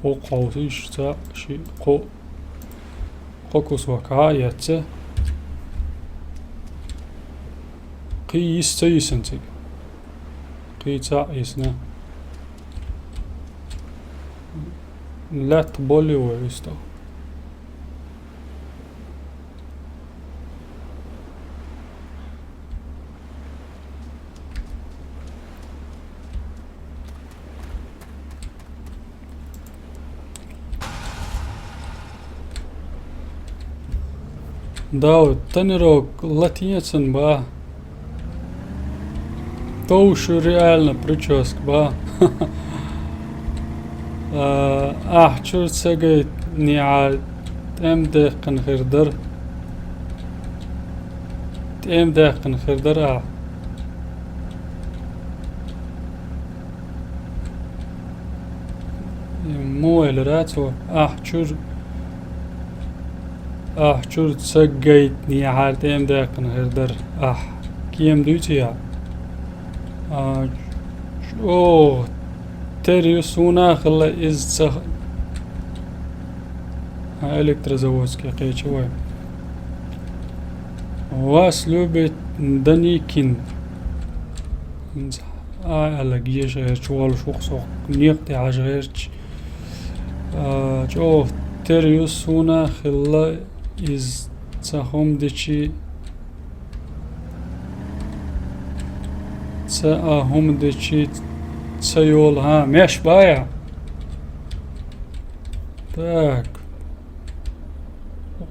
Кхо кховсаш, цхьаъ, шиъ, кхо. Кхо кусок хьа а эцна. Кхы йиса ца йисна цига. Кхы цхьаъ йисна. Лаьтта боллий вай вистхила? Дауд, тонировка латийна цун ба? Товш реально прическа ба. А, ахь чура ца гайтинехьара тӀем даьккхина хир дара. ТӀем даьккхина хир дара ахь. Мо элира цо, ахь чура, ахь чура ца гайтинехьара тӀем даьккхина хир дара ахь. Кема дуьйцу яа? А, чӀогӀа тера ю суна хилла иза ца х-, а, электрозаводске кхечи вай. Вас любит Даникин. А, аьлла, геша гӀерчу волуш ву-кх со, некъа тӀе хьажа гӀерчу. А, чӀогӀа тера ю суна хилла иза ца хӀума дичи, ца а хӀума дичи, ца йолу, хӀа, меш бая? Так.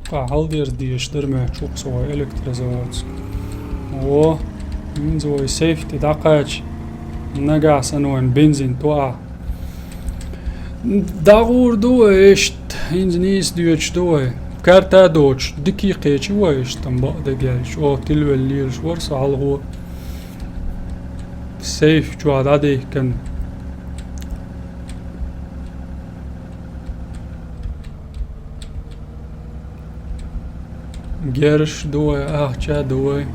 Хьалха хьалдерза дезаш дара моьттуш ву-кх со вай электрозаводске. Во, хӀинца вай сейф тӀе дӀакхача, нагахь санна вайна бензин тоьа. ДӀагӀур ду вай иштта, хӀинца нийса доьдуш ду вай. Карта доцуш, дика кхечи вай иштта, бакъдерг аьлча. О, тилвелла лелаш вара со хьалхо. Сейф чохь дӀадихкина. Герш ду вай, ахча ду вай.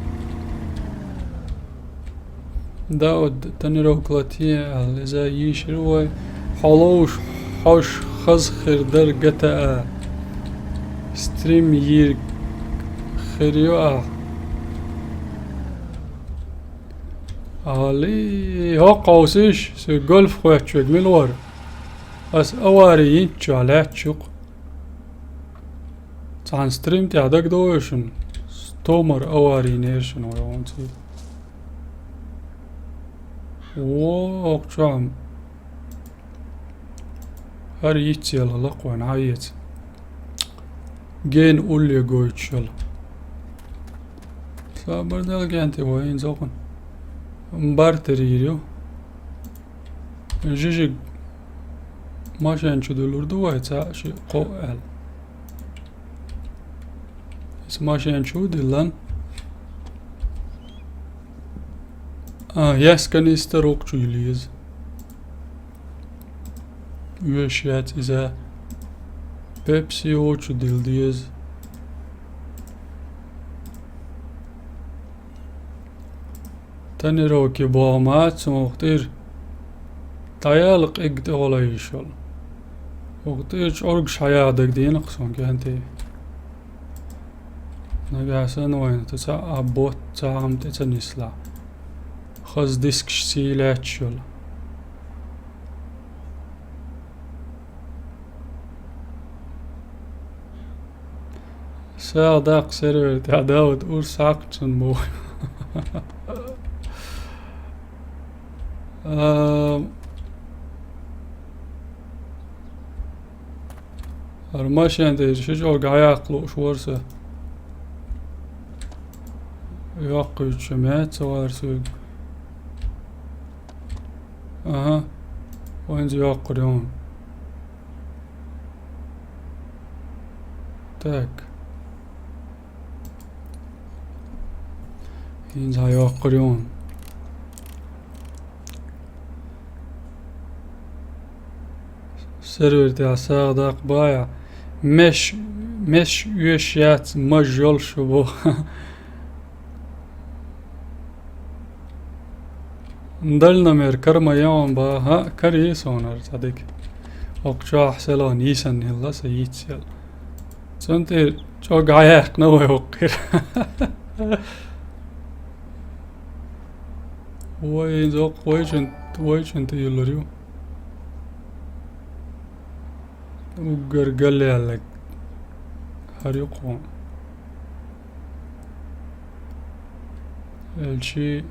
Дауд, тонировка латийна аьлла, иза йийшира вай. Хьо ловш, хьош хаза хир дара Г Т А. Стрим йийр хир ю ахь. Али, хӀокху хьовсийша, соьга гольф хоьттуш верг мила вара? Ас авари йинччохь лаьтташ ю-кх. Цхьана стрим тӀехь дагадогӀий шуна? Стомара авари йинера шуна вай хӀунца. Во, хӀокху чохь-м хӀара йицъелла лакхойн хьан эца? Гена улле гойтуш йолу. Сабар дала генти вайна зокъун. Бартер йийр ю. Жижиг машен чу дуьллур ду вай цхьаъ шиъ кхоъ аьлла. Иза машен чу диллан. А, яс канистр вукху чу йила еза. Оьшуш яц иза. Пепси вукху чу дилла деза. Тонировки боху ма цунах тӀера. ДӀаяла къиг тӀе гӀолайиш йолу. Оха тӀера чӀоргаш хьаяха дагадеана-кх суна кӀентий. Нагахь санна вайна ту цхьа а бот цхьа а хӀума тӀе ца нислахь. Хаза дискаш сий лаьтташ йолу. СагӀа даккха сервер тӀехь, Дауд, урс хьакхчун бу. А, хӀара машен тӀера ши чӀорга хьаяккха лууш вара со. Йоккхуьйтуш ма яц ца вара соьга. Ага. Вайнца йоккхур ю хьуна. Так. ХӀинца йоккхур ю хьуна. Сервер тӀехь сагӀа даккха баьхьа. Меш, меш оьшуш яц, маж йолуш бу. Дальномер карма ян баха, карий сонар цадик. ХӀокху чохь селон йисина хилла сан йицъелла. Цунна тӀера чӀогӀа дӀаяьккхина вай хӀокхуьра. Вай, хӀинца хӀокху вайчун, вайчун тӀе юьллур ю. Уггар галъяьлларг хӀара ю кху. Элчи,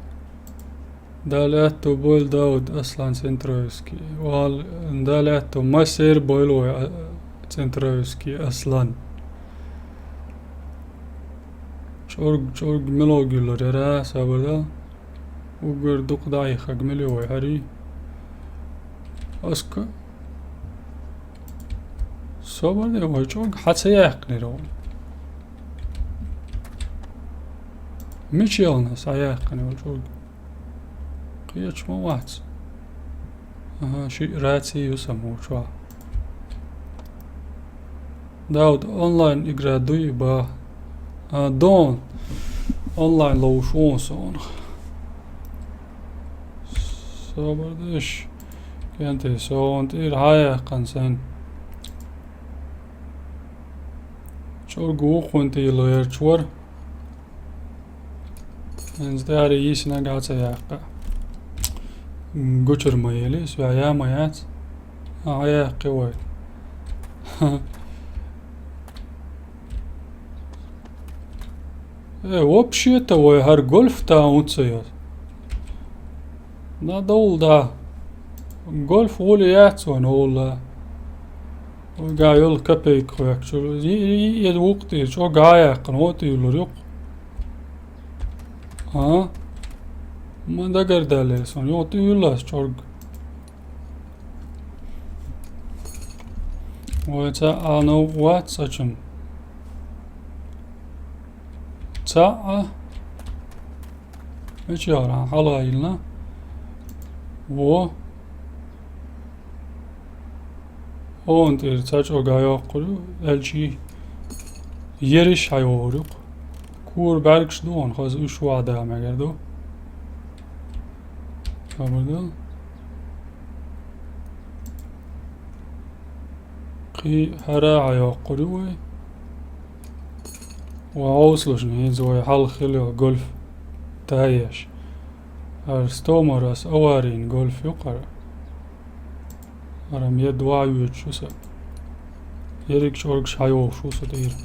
Дала аьтту бойла, Дауд Аслан Центровский. Вал, Дала аьтту массеран а бойла вай, а, Центровский Аслан. ЧӀорг-, чӀорг мила гуьллур яра, сабар дала. Уггар дукха дӀаиххарг мила ю вай, хӀара ю. Аска. Собар де, вай чӀорг хьан ца яьккхинера вай? Мича ялна схьаяьккхина вай чӀорг? Кхечу ма вац. Ага, ши раци ю сан мучохь. Дауд, онлайн игра дуй бах? А, дон. Онлайн ловш ву суна. Собар деш. КӀентий, со вон тӀера хьаяьккхина сайн. ЧӀорг ву кхунна тӀе лоьрчу вара. ХӀинца тӀаьхьара йисина нагахь ца яьккха. Гучур ма елий, соьга я ма яц. А, яьккхи вай. Э, вообще-то вай хӀара гольф таун ца йо. На довла да. Гольф гӀули яц вайн гӀула. Вайга йолу капейка хӀоьттича, и, и, и, и вукху тӀера чӀо га яьккхина, хӀо тӀе юьллур юкъ. А? Ма дагардаьллера суна, йо тӀе юьллу ас чӀорг. Вай цхьа а нов вац сан чун. Цхьа а. Мича яхара, хьалха йиллина. Во. Хьуна тӀера цхьа чӀо га йоккхур ю, аьлчи ерриш хьайогӀур ю-кх. Кора бӀаьргаш ду хьуна, хаза уьш вахьа да мегар ду. Хабар ду? Кхин хӀара а хьайоккхур ю вай. Вай хьовсалаш, хӀинца вай хьалха хилла йолу гольф таеш. ХӀара стомара ас аварийна гольф ю-кх хӀара. ХӀара м-, я дуьхьа йоьдуш ву сан. Ерриг чӀоргаш хьайогӀуш ву сан тӀера.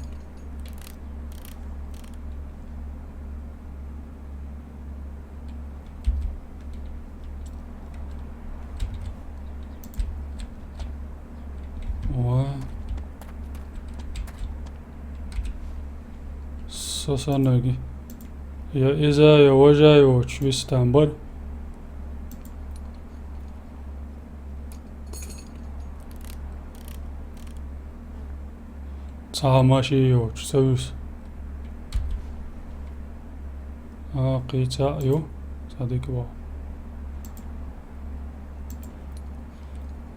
Ой. Со саннарг. Я иза, я важа йоцуш вистам бара. Цхьа а машен йоцуш ца вуьсу. А, кхин цхьаъ ю. Цхьа дика ваху.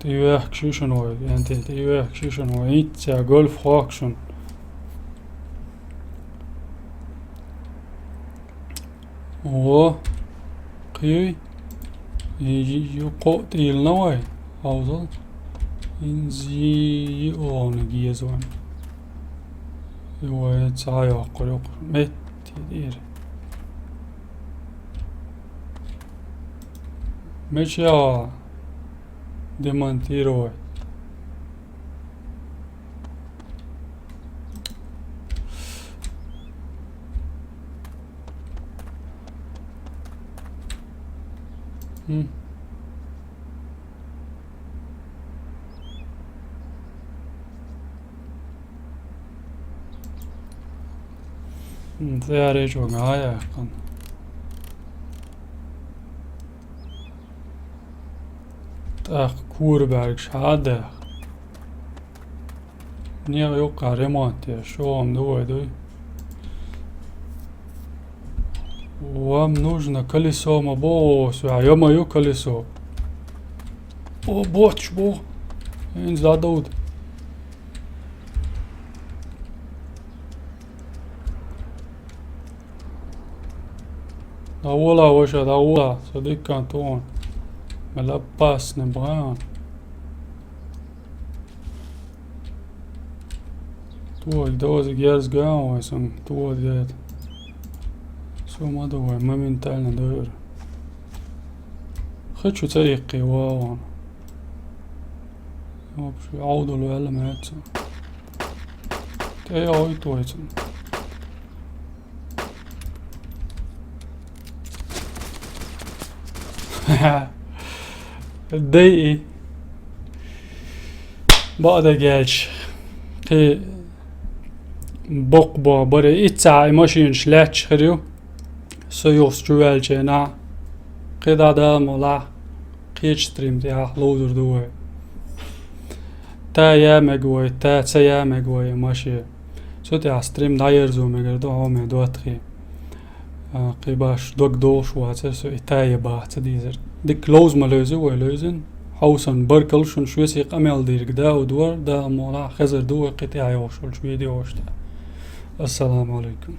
ТӀевехкаш ю шуна вай, эн тӀе, тӀевехкаш ю шуна вай. ХӀинцца гольф хоккху шуна. Во, кхин. И, и, ю кхоъ тӀе йиллина вай, хьовзал. ХӀинца и, и оха еза вайн. И вай цхьа йоккхур ю-кх метте тӀера. Мича яха? Демонтировать. М. М, цӀера чӀогӀа яьккхина. ТӀаккха кора бӀаьргаш хьа а даьхна. Нехан юккъахь ремонт еш, шуна ду вай дуй. Вам нужно колесо ма боху, ё-моё, колесо. О, боцуш бу. ХӀинца дӀадовда. ДӀавола, ваша, дӀавола, со дикка ту хьуна. Мел опасный бу хьуна. Тоъиг дозиг ерза гоьн вай сан, тоъа дед. Со ма ду вай, моментально дойра. Хочу ца иккхи вован. Вообще, Ӏовдал ваьлла меца. ТӀе йойту вай цун. Дай и. Бакъда гелч. Кхи боккха бо баре иццахьа и машинаш лаьтташ хир ю. Со юхс чу ваьлча нах. Кхи дӀа Дала мукъ лахь. Кхеча стрим тӀехь ловзур ду вай. Та я мег вай, та ца я мег вай, маши. Цу тӀехь стрим дӀаерзо мегар ду, хьо ме доттагӀий. А, кхин баш дог долуш вацара со, и та я баха ца дийзар. Дика ловза ма левзи вай, левзина. Хьовсан, баркалла шуна, шуьца и къамел дийриг Дауд вара, Дала мукъ лахь, хезар ду вай кхин тӀехь йолуш волчу видеошта. Ассаламу алейкум.